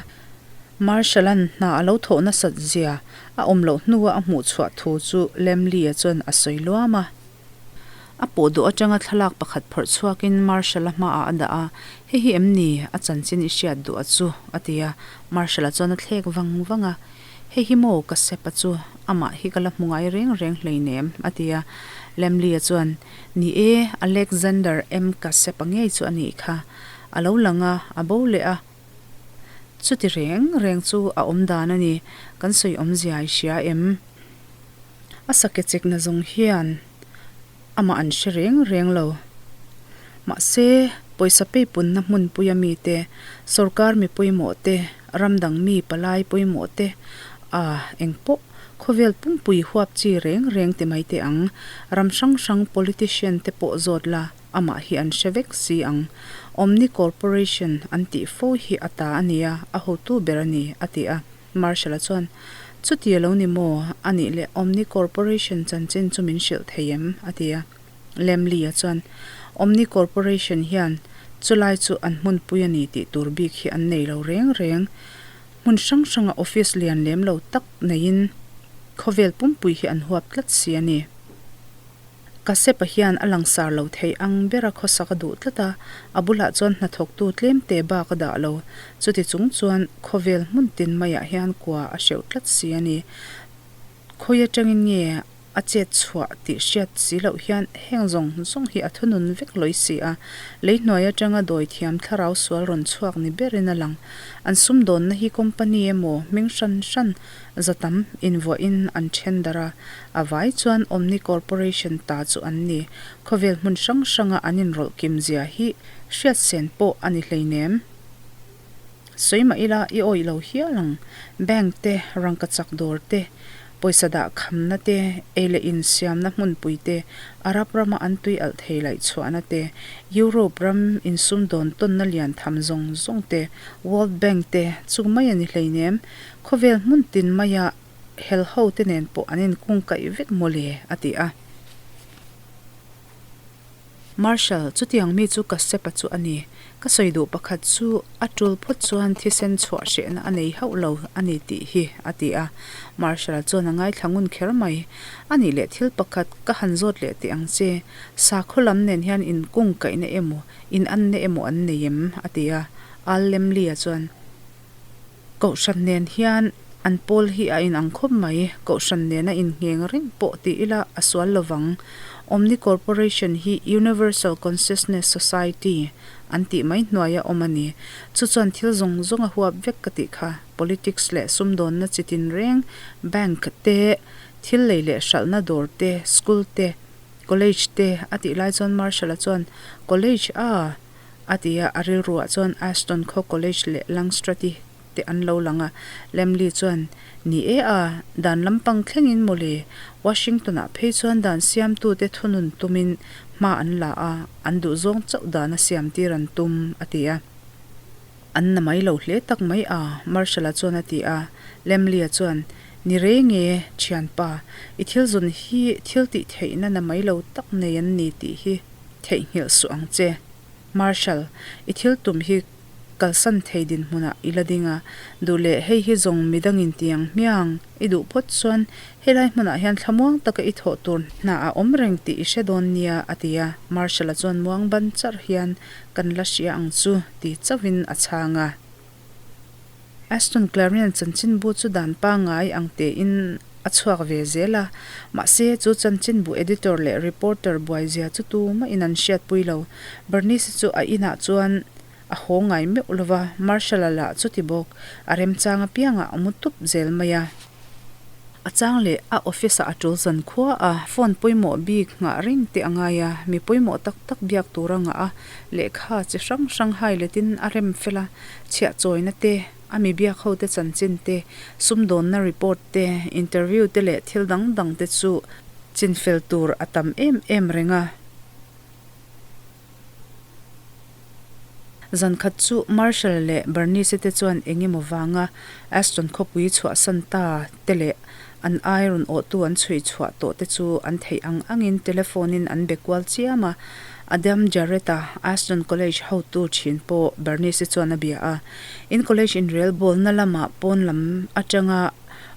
Marshall-a'n hna a lo thawh nasat zia a awm loh hnua a hmuh chhuah thu chu Lemley-a chuan a sawi luam a. A pawh duh atanga thlalak pakhat phawrh chhuakin Marshall-a hmaah a dah a, Hei hi em ni? A chanchin i hriat duh a chu, a ti a. Marshall-a chuan a thlek vang vang a, Hei hi maw ka Sepa chu, amah hi ka la hmu ngai reng reng hleinem, a ti a. Lemley-a chuan, Ni e, Alexander M. Ka Sepa ngei chu a nih kha. A lo lang a, a bo leh a. Chuti reng reng chu a awm dan a ni, kan sawi awmzia i hria em? A sake chekna zawng hian amah an hre reng reng lo. Mahse, pawisa peipunna hmunpuia mite, sorkar mi pawimawh te, ram dang mi palai pawimawh te, a engpawh khawvel pumpui huap chi reng reng ti mai teh ang. Ram hrang hrang politician te pawh zawt la, amah hi an hre vek si ang. Omni Corporation an tih fo hi a ta a nia, a hotu ber a ni, a ti a. Marshall-a chuan, Chuti a lo ni maw? A nih leh Omni Corporation chanchin chu min hrilh thei em? a ti a. Lemley-a chuan, Omni Corporation hian chulai chu an hmunpui a ni tih tur bik hi an nei lo reng reng. Hmun hrang hranga office lian lem lo tak neiin khawvel pumpui hi an huap tlat si a ni. Kasepa hian a langsar lo thei ang bera khawsak a duh tlat a, a bulah chuan hnathawktu tlemte bak a dah lo. Chuti chung chuan khawvel hmun tin maiah hian kua a hreuh tlat si a ni. Khawi atangin nge a chet chhuah tih hriat si loh hian heng zawng zawng hi a thunun vek lawi si a, lei hnuai atanga dawi thiam thlarau sual rawn chhuak ni berin a lang. An sumdawnna hi company emaw hming hran hran Za tam invuahin an then darh a, a vai chuan Omni Corporation ta chu an ni. Khawvel hmun hrang hranga an inrawlh kim zia hi hriat sen pawh a ni hleinem. Sawi mah ila i awih lo hial ang. Bank te, rangkachak dawr te, pawisa dah khamna te, ei leh in siamna hmunpui te, Arab rama an tui alh thei laih chhuahna te, Europe ram insumdawn tawnna lian tham zawng zawng te, World Bank te chu mai a ni hleinem. Khawvel hmun tin maia hel ho te nen pawh an inkungkaih vek maw le? a ti a. Marshal, chutiang mi chu ka sepa chu a ni. Ka sawi duh pakhat chu a tul phawt chuan thisen chhuah hrehna a nei hauh lo a ni tih hi, a ti a. Marshal chuan a ngaithla ngun kher mai. A nih leh thil pakhat ka han zawt leh teh ang che. Sakhaw lam nen hian inkungkaihna emaw, inanna emaw an nei em? a ti a. Al Lemley-a chuan. Kohhran nen hian an pawl hi a inang khawp mai. Kohhran nena inngheng reng pawh ti ila a sual lovang. Omni Corporation hi Universal Consciousness Society an tih mai hnuaia awm a ni. Chu chuan thil zawng zawng a huap vek ka tih kha. Politics leh sumdawnna chi tinreng, bank te, thil lei leh hralhna dawr te, school te, college te a tih lai chuan Marshall-a chuan College a? A ti a, a rilruah chuan Ashton khaw college leh Langstrati te an lo lang a. Lemley chuan, Ni e a, dan lampang thlengin maw le? Washington-ah phei chuan dan siamtute thunun tumin hma an la a, an duhzawng chauh dan a siamtir an tum, a ti a. An na mai lo hle tak mai a, Marshall-a chuan a ti a. Lemley-a chuan, Ni reng e, thianpa, i thil zun hi thil tih theihna na mai lo tak nei an ni tih hi theihnghilh suh ang che. Marshal, i thil tum hi kalsan thei dinhmunah i la ding a, duh leh hei hi zawng midangin ti ang hmiang i duh phawt chuan helai hmunah hian thlamuang taka i thawh tur hna a awm reng tih i hre dawn nia, a ti a. Marshal-a chuan muang ban charh hian kan la hria ang chu ti chauhin a chhang a. Ashton Clarion chanchinbu chu dan pangngai ang tein a chhuak ve zel a, mahse chu chanchinbu editor leh reporter buaizia chu tumahin an hriatpui lo. Bernice chu a inah chuan a haw ngai meuh lo va, Marshall-a lah chuti bawk, a remchang apiangah a mu tup zel mai a. A chang leh a office-ah a tul zan khua a, phone pawimawh bik nghah reng te a ngai a, mi pawimawh tak tak biak tur a ngah a, lehkha chi hrang hrang hai letin a rem fel a, chhiah chawina te, a mi biak ho te chanchin te, sumdawnna report te, interview te leh thil dang dang te chu chinfel tur a tam em em reng a. Zan khat chu Marshall leh Bernice te chuan eng emaw vanga Aston khawpui chhuahsan ta te leh an ai rawn awhtu an chhui chhuah tawh te chu an theih ang angin telephone in an be kual chiam a. Adam Jarrett-a Aston College hotu thin pawh Bernice chuan a bia a. In college inrel bawlna lamah pawn lam atanga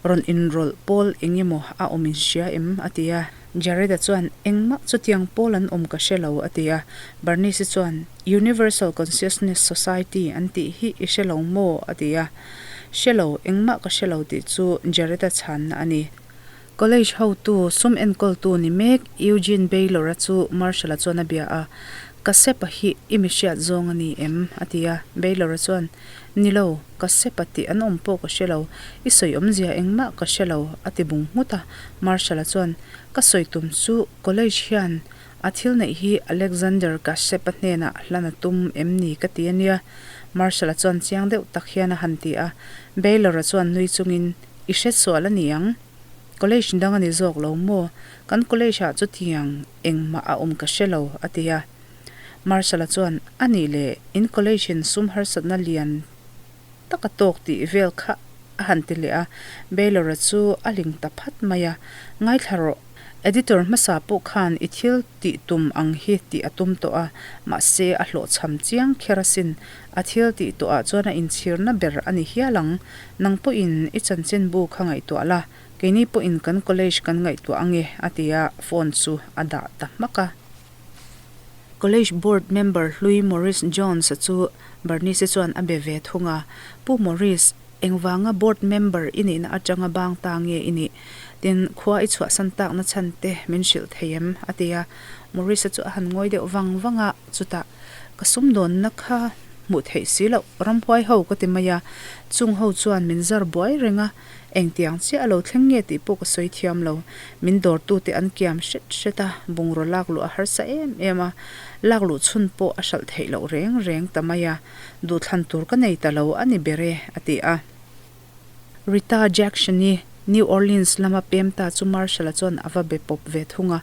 rawn inrawlh pawl eng emaw a awm in hria em? a ti a. Jared-a chuan, Engmah chutiang pawl an awm ka hre lo, a ti a. Bernice-i chuan, Universal Consciousness Society an tih hi i hre lo maw? a ti a. Hre lo, engmah ka hre lo tih chu Jared-a chhanna a ni. College hotu, sum enkawltu ni mek Eugene Baylor-a chu Marshall-a chuan a bia a, Ka sepa hi i mi hriat zawng a ni em? a ti a. Baylor-a chuan, Ni lo, ka sepa tih an awm pawh ka hre lo, i sawi awmzia engmah ka hre lo, a ti bung nghut a. Marshall-a chuan, Ka sawi tum chu college hian a thil neih hi Alexander Kashepa hnenah hlan a tum em ni ka ti a nia, Marshall-a chuan chiang deuh tak hian a han ti a. Baylor-a chuan nui chungin, I hre sual a ni ang. College dang a ni zawk lo maw? Kan college-ah chutiang engmah a awm ka hre lo, a ti a. Marshall-a chuan, A nih leh, in college-in sum harsatna lian tak a tawk tih vel kha a han ti leh a. Baylor-a chu a ling ta phat mai a, Ngaithla rawh, editor hmasa pawh khan i thil tih tum ang hi tih a tum tawh a, mahse a hlawhchham chiang kher asin. A thil tih tawhah chuan a inchhirna ber a ni hial ang. Nang pawhin i chanchinbu kha ngaihtuah la, keini pawhin kan college kan ngaihtuah ange, a ti a, phone chu a dah ta hmak a. College Board member hlui Maurice Jones-a chu Bernice-i chuan a be ve thung a, Pu Maurice, engvanga Board member i nihna atanga bang ta nge i nih? Tin, khua i chhuahsan takna chhan te min hrilh thei em? a ti a. Maurice-a chu a han ngawi deuh vang vang a, chutah, Ka sumdawnna kha hmuh theih si loh, ramhuai ho ka ti mai a, chung ho chuan min zar buai reng a, Engtiang chiah a lo thleng nge tih pawh ka sawi thiam lo. Min dawrtute an kiam hret hret a, bungraw lak luh a harsa em em a, lak luh chhun pawh a hralh theih loh reng reng ta mai a, duhthlan tur ka nei ta lo a ni ber e, a ti a. Rita Jackson-i New Orleans lama pem ta chu Marshall-a chuan a va be pawp ve thung a.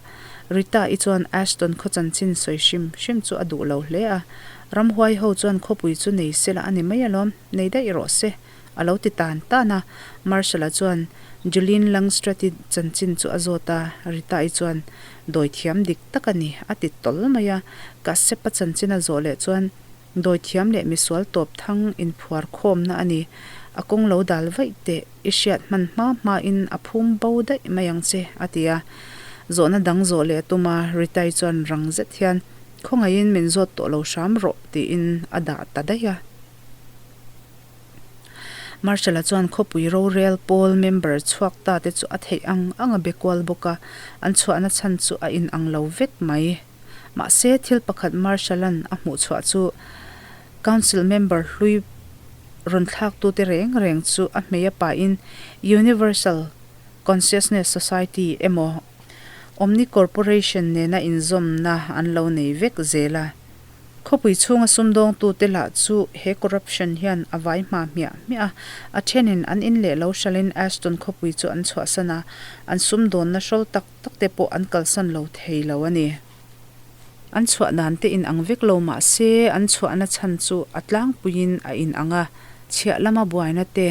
Rita-i chuan Ashton khaw chanchin sawi hrim hrim chu a duh lo hle a. Ramhuai ho chuan khawpui chu nei sela a ni mai alawm, nei daih rawh se. A lo ti tan tan a, Marshall-a chuan Julian Langstrath-i chanchin chu a zawt a, Rita-i chuan Dawithiam dik tak a ni, a ti tawl mai a. Kasep-a chanchin a zawh leh chuan Dawithiam leh misual tawp thang inphuar khawmna a ni, a kawng lo dal vaih teh, i hriat hman hma hmain a phum bo daih mai ang che, a ti a. Zawhna dang zawh leh a tum a, Rita-i chuan rang zet hian Khawngaihin min zawt tawh lo hram rawh, tiin a dah ta daih a. Marshall-a chuan khawpui rorel pawl member chhuak ta te chu a theih ang ang a be kual bawk a, an chhuahna chhan chu a inang lo vek mai. Mahse, thil pakhat Marshall-a'n a hmuh chhuah chu Council member hlui rawn thlaktute reng reng chu a hmei a pahin Universal Consciousness Society emaw Omni Corporation nena inzawmna an lo nei vek zel a. Khawpui chhunga sumdawngtute lah chu he corruption hian a vai hma hmiah hmiah a, a thenin an in leh lo hralhin Ashton khawpui chu an chhuahsan a, an sumdawnna hrawl tak tak te pawh an kalsan lo thei lo a ni. An chhuah dan te inang vek lo mah se an chhuahna chhan chu a tlangpuiin a inang a, chhiah lama buaina te.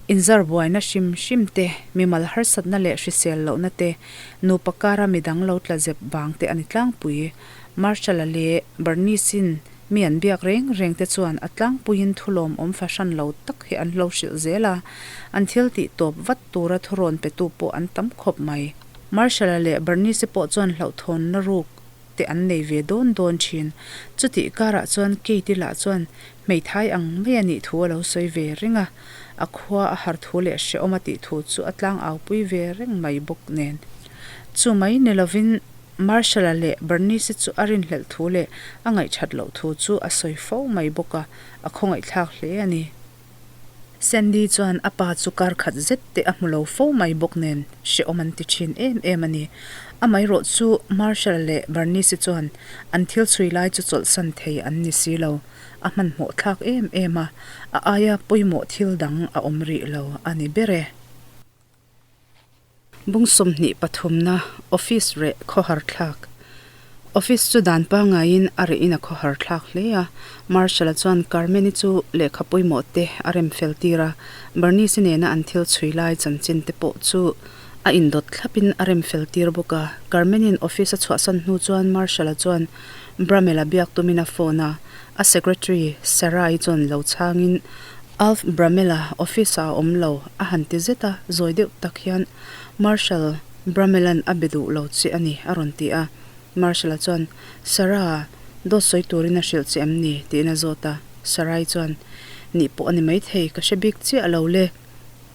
Inzar buaina hrim hrim te, mimal harsatna leh hrisel lohna te, nupa kara midang lo tla zep vang te a ni tlangpui. Marshall-a leh Bernice-in mi an biak reng reng te chuan a tlangpuiin thulawm awm fahran lo tak hi an lo hrilh zel a, an thil tih tawp vat tura thurawn petu pawh an tam khawp mai. Marshall-a leh Bernice-i pawh chuan hlauhthawnna ruk te an nei ve dawn dawn thin. Chutih karah chuan Kate-i lah chuan hmeithai ang mai a nih thu a lo sawi ve reng a, a khua a har thu leh hrehawm a tih thu chu a tlang au pui ve reng mai bawk nen. Chu mai ni lovin Marshall-a leh Bernice-i chu a rinhlelh thu leh a ngaihthat loh thu chu a sawi fo mai bawk a, a khawngaihthlak hle a ni. Sandy chuan a pa chu kar khat zet te a hmu lo fo mai bawk nen hrehawm an ti thin em em a ni. Amaherawh chu Marshall leh Bernice chuan an thil chhui lai chu chawlhsan thei an ni si lo. A hmanhmawh thlak em em a, a aia pawimawh thil dang a awm rih lo a ni ber e. Bung 23na Office reh khawhar thlak Office chu dan pangaiin a rehin a khawhar thlak hle a. Marshall-a chuan Carmen-i chu lehkha pawimawh te a rem fel tir a, Bernice-i nena an thil chhui lai chanchin te pawh chu a indawt thlapin a rem fel tir bawk a. Carmen-i'n office a chhuahsan hnu chuan Marshall-a chuan Bramell-a biak tumin a phone a, a secretary Sarah-i chuan lo chhangin Alf Bramell-a office-ah a awm lo, a han ti zet a, zawi deuh tak hian Marshal Bramell-a'n a be duh lo che a ni, a rawn ti a. Marshal-a chuan, Sarah, dawt sawi turin a hrilh che em ni? tiin a zawt a. Sarah-i chuan, Nih pawh a ni maithei, ka hre bik chiah lo le.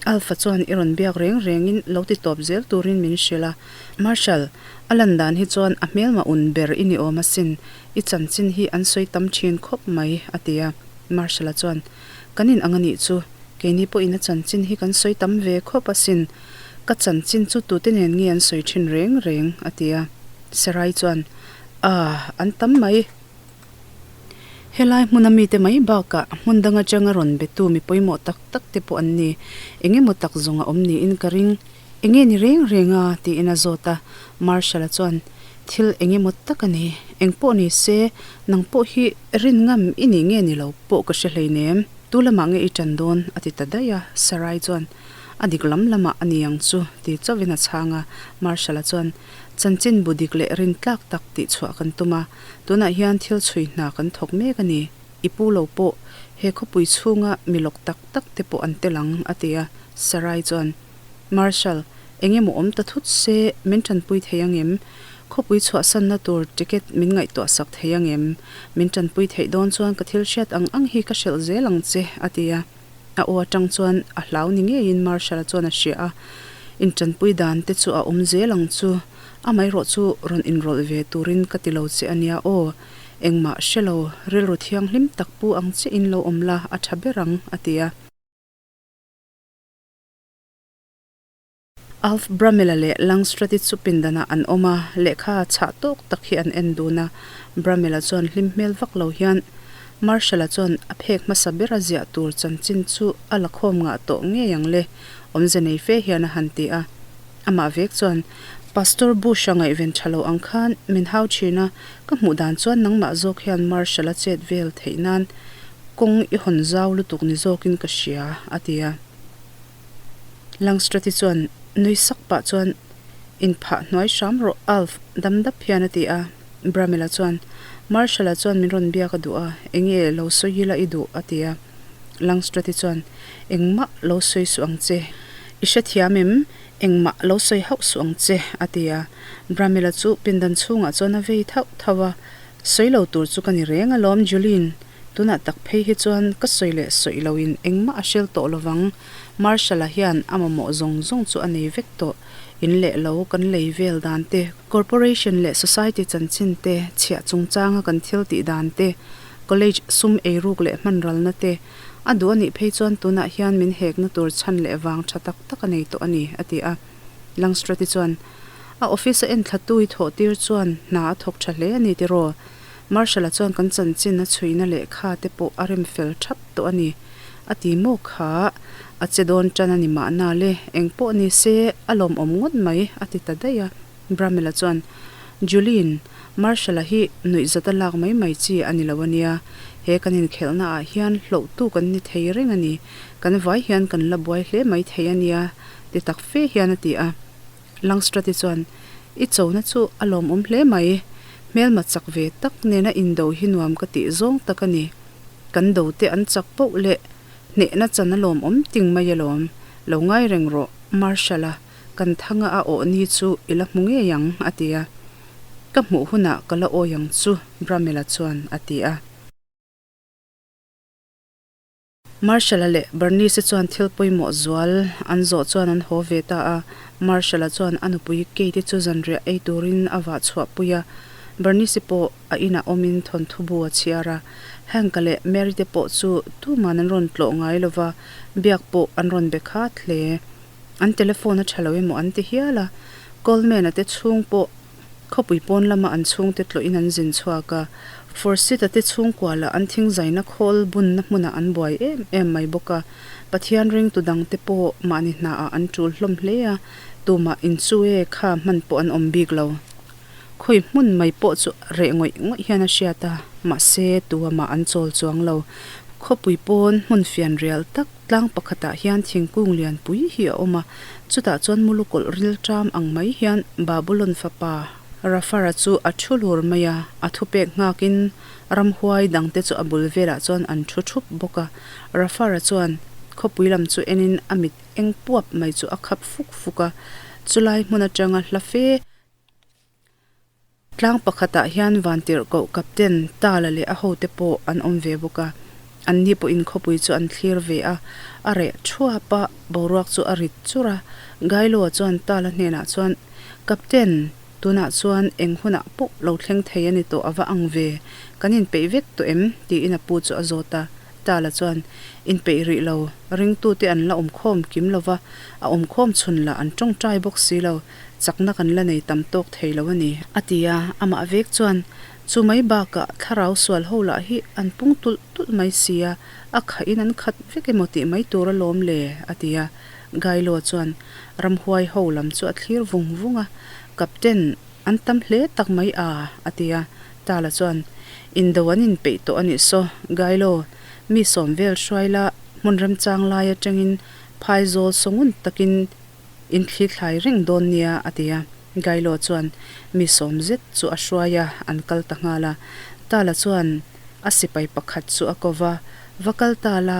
Alpha chuan i rawn biak reng rengin lo ti tawp zel turin min hrilh a. Marshal, a lan dan hi chuan a hmelma un ber i ni awm asin, i chanchin hi an sawi tam thin khawp mai, a ti a. Marshal-a chuan, Kan in ang a nih chu, keini pawhin a chanchin hi kan sawi tam ve khawp asin, ka chanchin chu tute nen nge an sawi thin reng reng, a ti a. Sarai chuan, Aah, an tam mai. Helai hmuna mite mai bakah hmun dang atanga rawn betu mi pawimawh tak tak te pawh an ni. Eng emaw tak zawng a awm niin ka ring. Enge ni reng reng a? tiin a zawt a. Marshal-a chuan, Thil eng emaw tak a ni. Eng pawh ni se, nang pawh hi rin ngam i nih nge ni lo pawh ka hre hleinem. Tu lamah nge i tan dawn? a ti ta daih a. Sarai chuan, A dik lam lamah a ni ang chu, ti chauhin a chhang a. Marshal-a chuan, Chanchin bu dik leh rin tlak tak tih chhuah kan tum a. Tunah hian thil chhui hna kan thawk mek a ni. I pu lo pawh he khawpui chhunga mi lawk tak tak te pawh an tel ang, a ti a. Sarai chuan, Marshal, eng emaw awm ta thut se min tanpui thei ang em? Khawpui chhuahsanna tur ticket min ngaihtuah sak thei ang em? Min tanpui theih dawn chuan ka thil hriat ang ang hi ka hrilh zel ang che, a ti a. A aw atang chuan a hlau ni ngeiin Marshal-a chuan a hria a, Intanpui dan te chu a awm zel ang chu. Amaherawh chu rawn inrawlh ve turin ka ti lo che a nia aw. Engmah hre lo, rilru thianghlim tak pu ang chiahin lo awm la a tha ber ang, a ti a. Alf Bramell-a leh Langstrath-i chu pindanah an awm a, lehkha chhah tawk tak hi an en dun a. Bramell-a chuan hlim hmel vak lo hian Marshall-a chuan a phek hmasa bera ziah tur chanchin chu a la khawm ngah tawh ngei ang le, awmze nei fe hian a han ti a. Amah vek chuan, Pastor Bush-a ngaihven tha lo ang khan min hau thin a, ka hmuh dan chuan nangmah zawk hian Marshall-a chet vel theih nan kawng i hawn zau lutuk ni zawkin ka hria, a ti a. Langstrath-i chuan nui sak pah chuan, Inphah hnuai hram rawh, Alf, dam dap hian a ti a. Bramell-a chuan, Marshall-a chuan min rawn biak a duh a, enge lo sawi ila i duh? a ti a. Langstrath-i chuan, Engmah lo sawi suh ang che. I hrethiam em? Engmah lo sawi hauh suh ang che, a ti a. Bramell-a chu pindan chhungah chuan a vei thauh thauh a, Sawi lo tur chu ka ni reng alawm, Julie-in. Tunah tak phei hi chuan ka sawi leh sawi loin engmah a hrel tawh lovang. Marshall-a hian a mamawh zawng zawng chu a nei vek tawh. In leh lo kan lei vel dan te, corporation leh society chanchin te, chhiah chungchanga kan thil tih dan te, college sum eiruk leh hmanralna te, a duh a nih phei chuan tunah hian min hekna tur chhan leh vang tha tak tak a nei tawh a ni, a ti a. Langstrath-i chuan, A office-a enthlatu i thawh tir chuan hna a thawk tha hle a ni tiraw? Marshall-a chuan kan chanchin a chhuina lehkha te pawh a rem fel thap tawh a ni. A ti maw kha? A che dawn tan a ni mahna le, eng pawh ni se a lawmawm ngawt mai, a ti ta daih a. Bramell-a chuan, Julie-in, Marshall-a hi nuihzat a lak mai mai chi a ni lo a nia. He kan inkhelhna ah hian hlohtu kan ni thei reng a ni. Kan vai hian kan la buai hle mai thei a nia, ti tak fe hian a ti a. Langstrati chuan, I chona chu a lawmawm hle mai. Hmelma chak ve tak nena indo hi nuam ka tih zawng tak a ni. Kan do te an chak poh leh hnehna chan a lawmawm ting mai alawm. Lo ngai reng rawh, Marshall-a. Kan thanga a awh ni chu i la hmu ngei ang, a ti a. Ka hmuh hunah ka la awi ang chu, Bramela chuan a ti a. Marshall-a leh Bernice-i chuan thil pawimawh zual an zawh chuan an haw ve ta a. Marshall-a chuan a nupui Kate-i chu zanriah ei turin a vah chhuahpui a. Bernice-i pawh a inah awmin thawnthu bu a chhiar a. Hank-a leh Mary-te pawh chu tuman an rawn tlawh ngai lo va, biak pawh an rawn be khat hle. An telephone a tha lo emaw an ti hial a, Coleman-a te chhung pawh khawpui pawn lama an chhungte tlawhin an zin chhuak a, Forsyth-a te chhungkua lah an thingzaina khawl bunna hmunah an buai em em mai bawk a, Pathian ringtu dangte pawh mahni hnaah an tul hlawm hle a, tumah inchue kha hman pawh an awm bik lo. Khawi hmun mai pawh chu reh ngawih ngawih hian a hriat a, mahse tuamah an chawl chuang lo. Khawpui pawn hmun fian rial tak Tlang pakhatah hian thingkung lianpui hi a awm a, chutah chuan mulukawlh ril ṭam ang mai hian Babulon fapa Rafara chu a ṭhu lur mai a, a thupek nghakin ramhuai dangte chu a bul velah chuan an ṭhu ṭhup bawk a. Rafara chuan khawpui lam chu enin a mit eng puap mai chu a khap fuk fuk a, chulai hmun aṭanga hla fe Tlang pakhatah hian Vantirhkoh Captain Tala leh a hote pawh an awm ve bawk a, anni pawhin khawpui chu an thlir ve a, a reh thuap a, boruak chu a rit chur a. Gailo-a chuan Tala hnenah chuan, Captain, tunah chuan eng hunah pawh lo thleng thei a ni tawh a va ang ve, kan inpeih vek tawh em? tiin a pu chu a zawt a. Tala chuan, Inpeih rih lo, ringtute an la awmkhawm kim lo va, a awmkhawm chhun lah an tawngtai bawk si lo, Chakna kan la nei tam tawk thei lo a ni, a ti a. Amah vek chuan, Chu mai bakah thlarau sual ho lah hi an pung tulh tulh mai si a, a khahin an khat vek emaw tih mai tur alawm le, a ti a. Gailo chuan ramhuai ho lam chu a thlir vung vung a, Captain, an tam hle tak mai a, a ti a. Tala chuan, Indo an inpeih tawh a nih saw, Gailo, mi sawm vel hruai la, hmun remchang lai atangin phaizawl sawngun takin In thli thlai reng dawn nia, a ti a. Gailo chuan mi sawm zet chu a hruai a, an kal ta nghal a. Tala chuan a sipai pakhat chu a ko va, Va kal ta la,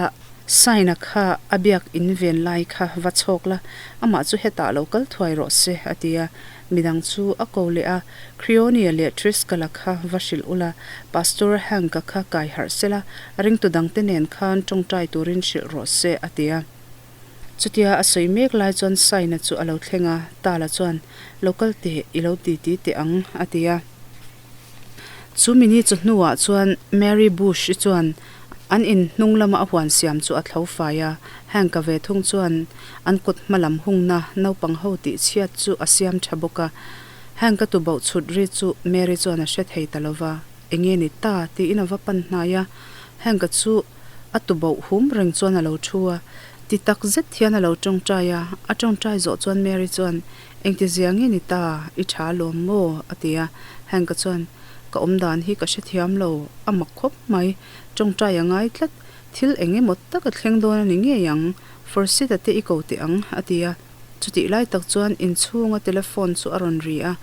Saina kha a biak in ven lai kha va chhawk la, amah chu hetah lo kal thuai rawh se, a ti a. Midang chu a ko leh a, Creonia leh Triskala kha va hrilh ula, Pastor Hank-a kha kai harh sela, ringtu dangte nen khan tawngtai turin hrilh rawh se, a ti a. Chutia a sawi mek lai chuan Saina chu a lo thleng a, Tala chuan, Lo kal teh, i lo ti ti teh ang, a ti a. Chu mini chu hnuah chuan Mary Bush-i chuan an in hnung lama a huan siam chu a thlo fai a, Hank-a ve thung chuan an kut hma lam hungna naupang ho tih chhiat chu a siam tha bawk a. Hank-a tuboh chhut ri chu Mary chuan a hre thei ta lo va, Enge ni ta? tiin a va pan hnai a, Hank-a chu A tuboh hum reng chuan a lo thu a, ti tak zet hian a lo tawngtai a. A tawngtai zawh chuan Mary chuan, Engti zia nge ni ta? I tha alawm maw? a ti a. Hank-a chuan, Ka awm dan hi ka hrethiam lo, a mak khawp mai. Tawngtai a ngai tlat. Thil eng emaw tak a thleng dawn a ni ngei ang. Forsyth-a te i ko teh ang, a ti a. Chutih lai tak chuan inchhunga telephone chu a rawn ri a,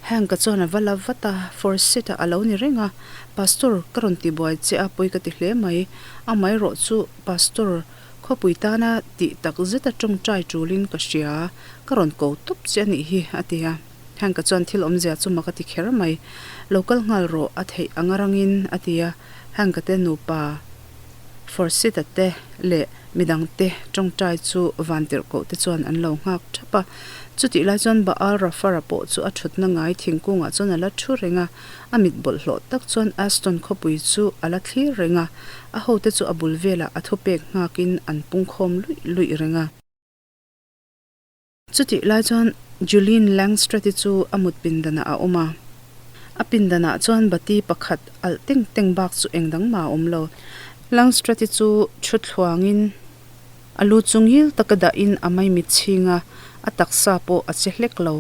Hank-a chuan a va la vat a, Forsyth-a a lo ni reng a, Pastor, ka rawn ti buai che a, pawi ka ti hle mai. Amaherawh chu Pastor, khawpui tana tih tak zeta tawngtai tulin ka hria, ka rawn ko tawp che a nih hi, a ti a. Hank-a chuan thil awmzia chu mak a ti kher mai. Lo kal nghal rawh, a theih anga rangin, a ti a. Hank-a te nupa. Forsyth-a te leh midangte tawngtai chu vantirhkoh te chuan an lo nghak thap a. Chutih lai chuan Baal Rafara pawh chu a thutna ngai thingkungah chuan a la thu reng a, a mit bawlhhlawh tak chuan Aston khawpui chu a la thlir reng a, a hote chu a bul velah a thupek nghakin an pungkhawm luih luih reng a. Chutih lai chuan Julian Langstreth-i chu a mut pindanah a awm a. A pindanah chuan bati pakhat alh teng teng bak chu eng dang mah a awm lo. Langstreth-i chu thu thluangin a lu chu ngil taka dahin a maimit chhing a, a taksa pawh a che hlek lo.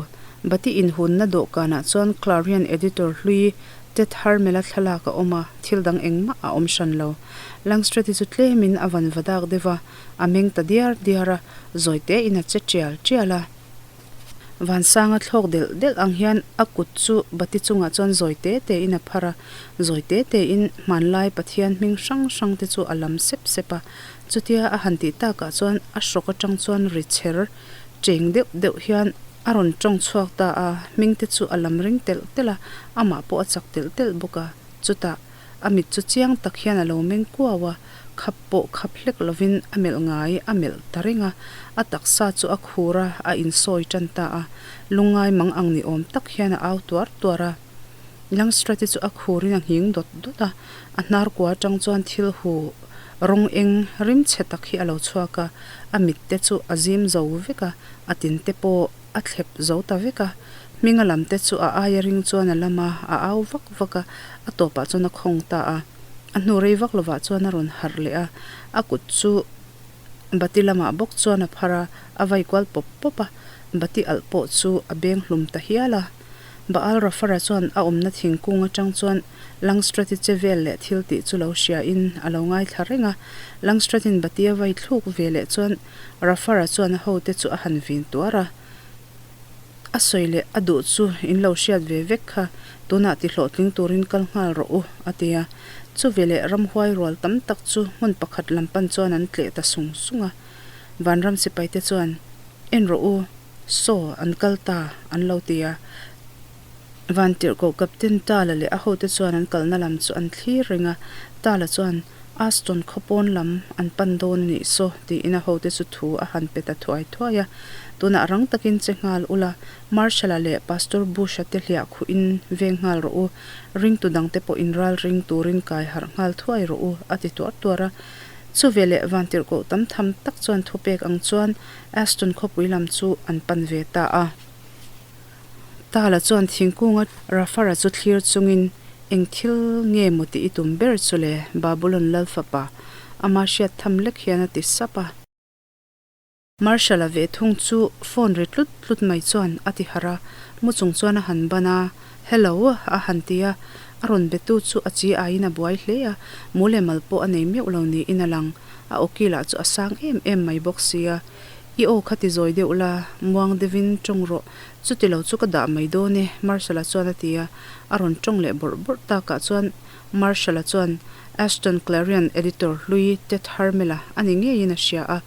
Bati inhunna dawhkanah chuan Clarion editor hlui Ted Harmel-a thlalak a awm a, thil dang engmah a awm hran lo. Langstreet-i chu tlemin a van va dak deuh a, a meng ta diar diar a, zawi tein a che tial tial a. Vansanga thlawk delh delh ang hian a kut chu bati chungah chuan zawi te tein a phar a, zawi te tein hmanlai Pathian hming hrang hrang te chu a lam sep sep a. Chutia a han tih takah chuan a hrawk atang chuan ri chher cheng deuh deuh hian a rawn tawng chhuak ta a, hming te chu a lam ring telh telh a, amah pawh a chak telh telh bawk a. Chutah a mit chu chiang tak hian a lo meng kuau a, khap pawh khap hlek lovin a melh ngai a melh ta reng a, a taksa chu a khur a, a insawi tan ta a, lungngai mang ang ni awm tak hian a au tuar tuar a. Langstrati chu a khurin a nghing dawt dawt a, a hnar kua atang chuan thil hu rawng eng rim chhe tak hi a lo chhuak a, a mit te chu a zim zo vek a, a tin te pawh a thlep zo ta vek a, hminga lam te chu a aia ring chuan a lam a, a au vak vak a, a tawpah chuan a khawng ta a. A hnu rei vak lovah chuan a rawn harh leh a, a kut chu bati lamah bawk chuan a phar a, a vai kual pawp pawp a, bati alh pawh chu a beng hlum ta hial a. Baal Rafara chuan a awmna thingkung atang chuan Langstrati che vel leh thil tih chu lo hria in a lo ngaithla reng a. Langstratin bati a vai thluk ve leh chuan Rafara chuan a hote chu a han vin tuar a. A sawi leh a duh chu in lo hriat ve vek kha, tunah ti hlawhtling turin kal nghal rawh u, a ti a. Chuveleh ramhuai rual tam tak chu hmun pakhat lam pan chuan an tleh ta sung sung a. Vanram sipaite chuan, En rawh u, Saw, an kal ta, an lo ti a. Vantirhkoh Captain Tala leh a hote chuan an kalna lam chu an thlir reng a. Tala chuan, Aston khaw pawn lam an pan dawn a nih saw, tiin a hote chu thu a han pe ta thuai thuai a. Tunah rang takin che nghal ula, Marshall-a leh Pastor Bush-a te hliah khuhin veng nghal rawh u, ringtu dangte pawh inral ring turin kai harh nghal thuai rawh u, a ti tuar tuar a. Chuveleh Vantirhkoh tam tham tak chuan thupek ang chuan Aston khawpui lam chu an pan ve ta a. Tala chuan thingkunga Rafara chu thlir chungin, Eng thil nge maw tih i tum ber chu le, Babulon lal fapa, ama hriat tham lek hian a ti sap a. Marshal-a ve thung chu phone ri tlut tlut mai chuan a ti harh a, mu chung chuan a han ban a, Hello, a han ti a. A rawn betu chu a chi aiin a buai hle a, mu leh mal pawh a nei meuh lo niin a lang. A awki lah chu a sang em em mai bawk sia. I aw kha ti zawi deuh la, muang deuhin tawng rawh. Chuti lo chu ka dah mai dawn e, Marshal-a chuan a ti a. A rawn tawng leh bawrh bawrh takah chuan Marshal-a chuan Ashton Clarion editor hlui Ted Harmel-a a ni ngeiin a hria a.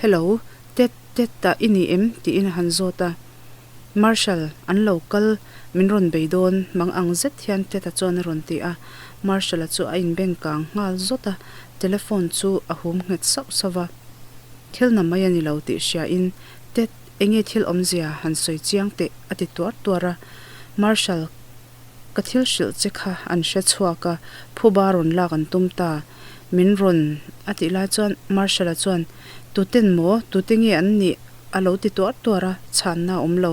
Hello, Ted, Ted-a i ni em? tiin a han zawt a. Marshal, an lo kal, min rawn bei dawn, mang ang zet hian Ted-a chuan a rawn ti a. Marshal-a chu a inbeng kang nghal zawt a, telephone chu a hum nghet sauh sauh va. Thil na mai a ni lo tih hriain, Ted, enge thil awmzia han sawi chiang teh, a ti tuar tuar a. Marshal, ka thil hrilh che kha an hre chhuak a, phuba rawn lak an tum ta, min rawn, a tih lai chuan Marshal-a chuan, Tuten maw, tute nge an nih? A lo ti tuar tuar a, chhanna a awm lo.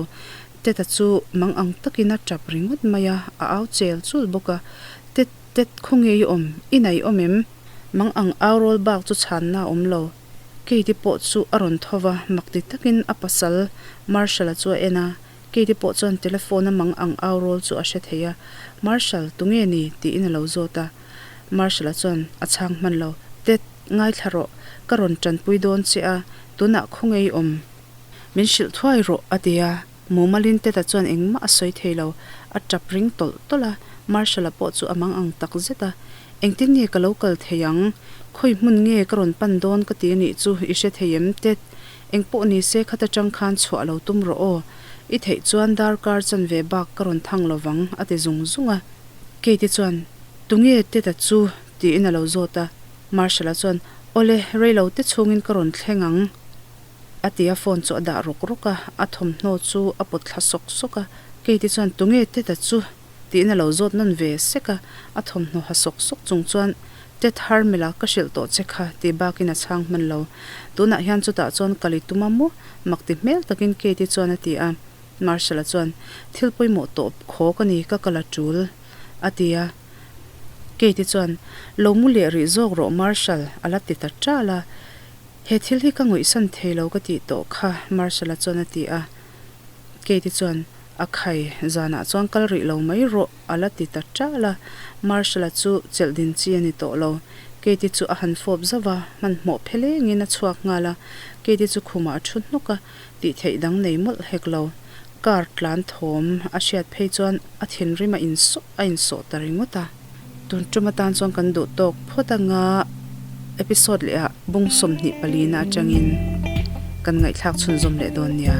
Tet-a chu mang ang takin a tap ringawt mai a, a au chel chul bawk a. Tet, Tet, khawnge i awm? I naih awm em? Mang ang au rawl bak chu chhanna a awm lo. Katie pawh chu a rawn tho va, mak ti takin a pasal Marshall-a chu a en a. Katie pawh chuan telephone a mang ang au rawl chu a hre thei a, Marshall, tunge ni? tiin a lo zawt a. Marshall-a chuan a chhang hman lo, Ted, ngaithla rawh, ka rawn tanpui dawn che a, tunah khawnge i awm? Min hrilh thuai rawh, a ti a. Mumalin Ted-a chuan engmah a sawi thei lo, a tap ring tawlh tawlh a, Marshall-a pawh chu a mang ang tak zet a. Engtin nge ka lo kal thei ang? Khawi hmun nge ka rawn pan dawn ka ti a nih chu i hre thei em, Ted? Eng pawh ni se khata tang khan chhuah lo tum rawh aw. I theih chuan darkar chanve bak ka rawn thang lo vang, a ti zung zung a. Kate-i chuan, Tunge Ted-a chu? tiin a lo zawt a. Marshall-a chuan, Awle, rei lo te chhungin ka rawn thleng ang, a ti a, phone chu a dah rawk rawk a, a thawmhnaw chu a pawt thla sawk sawk a. Kate-i chuan, Tunge Ted-a chu? tiin a lo zawt nawn ve sek a, a thawmhnaw ha sawk sawk chung chuan, Ted Harmel-a ka hrilh tawh che kha, tih bakin a chhang hman lo. Tunah hian chutah chuan kal i tum a maw? Mak ti hmel takin Kate-i chuan a ti a. Marshall-a chuan, Thil pawimawh tawp khawk a ni, ka kal a tul, a ti a. Kate-i chuan, Lo mu leh rih zawk rawh Marshall, a la ti ta ṭal a. He thil hi ka ngawihsan thei lo ka tih tawh kha, Marshall-a chuan a ti a. Kate-i chuan, A khai, zanah chuan kal rih lo mai rawh, a la ti ta ṭal a. Marshall-a chu chelh din chi a ni tawh lo. Katie chu a han fawp zauh a, hmanhmawh phelengin a chhuak nghal a. Katie chu khumah a ṭhu hnawk a, tih theih dang nei mawlh hek lo. Car tlan thawm a hriat phei chuan a thinrim a insawh a insawh ta ringawt a. Tun tum atan chuan kan duh tawk phawt anga episode leh ah bung 24 na atangin kan ngaihthlak chhunzawm leh dawn nia.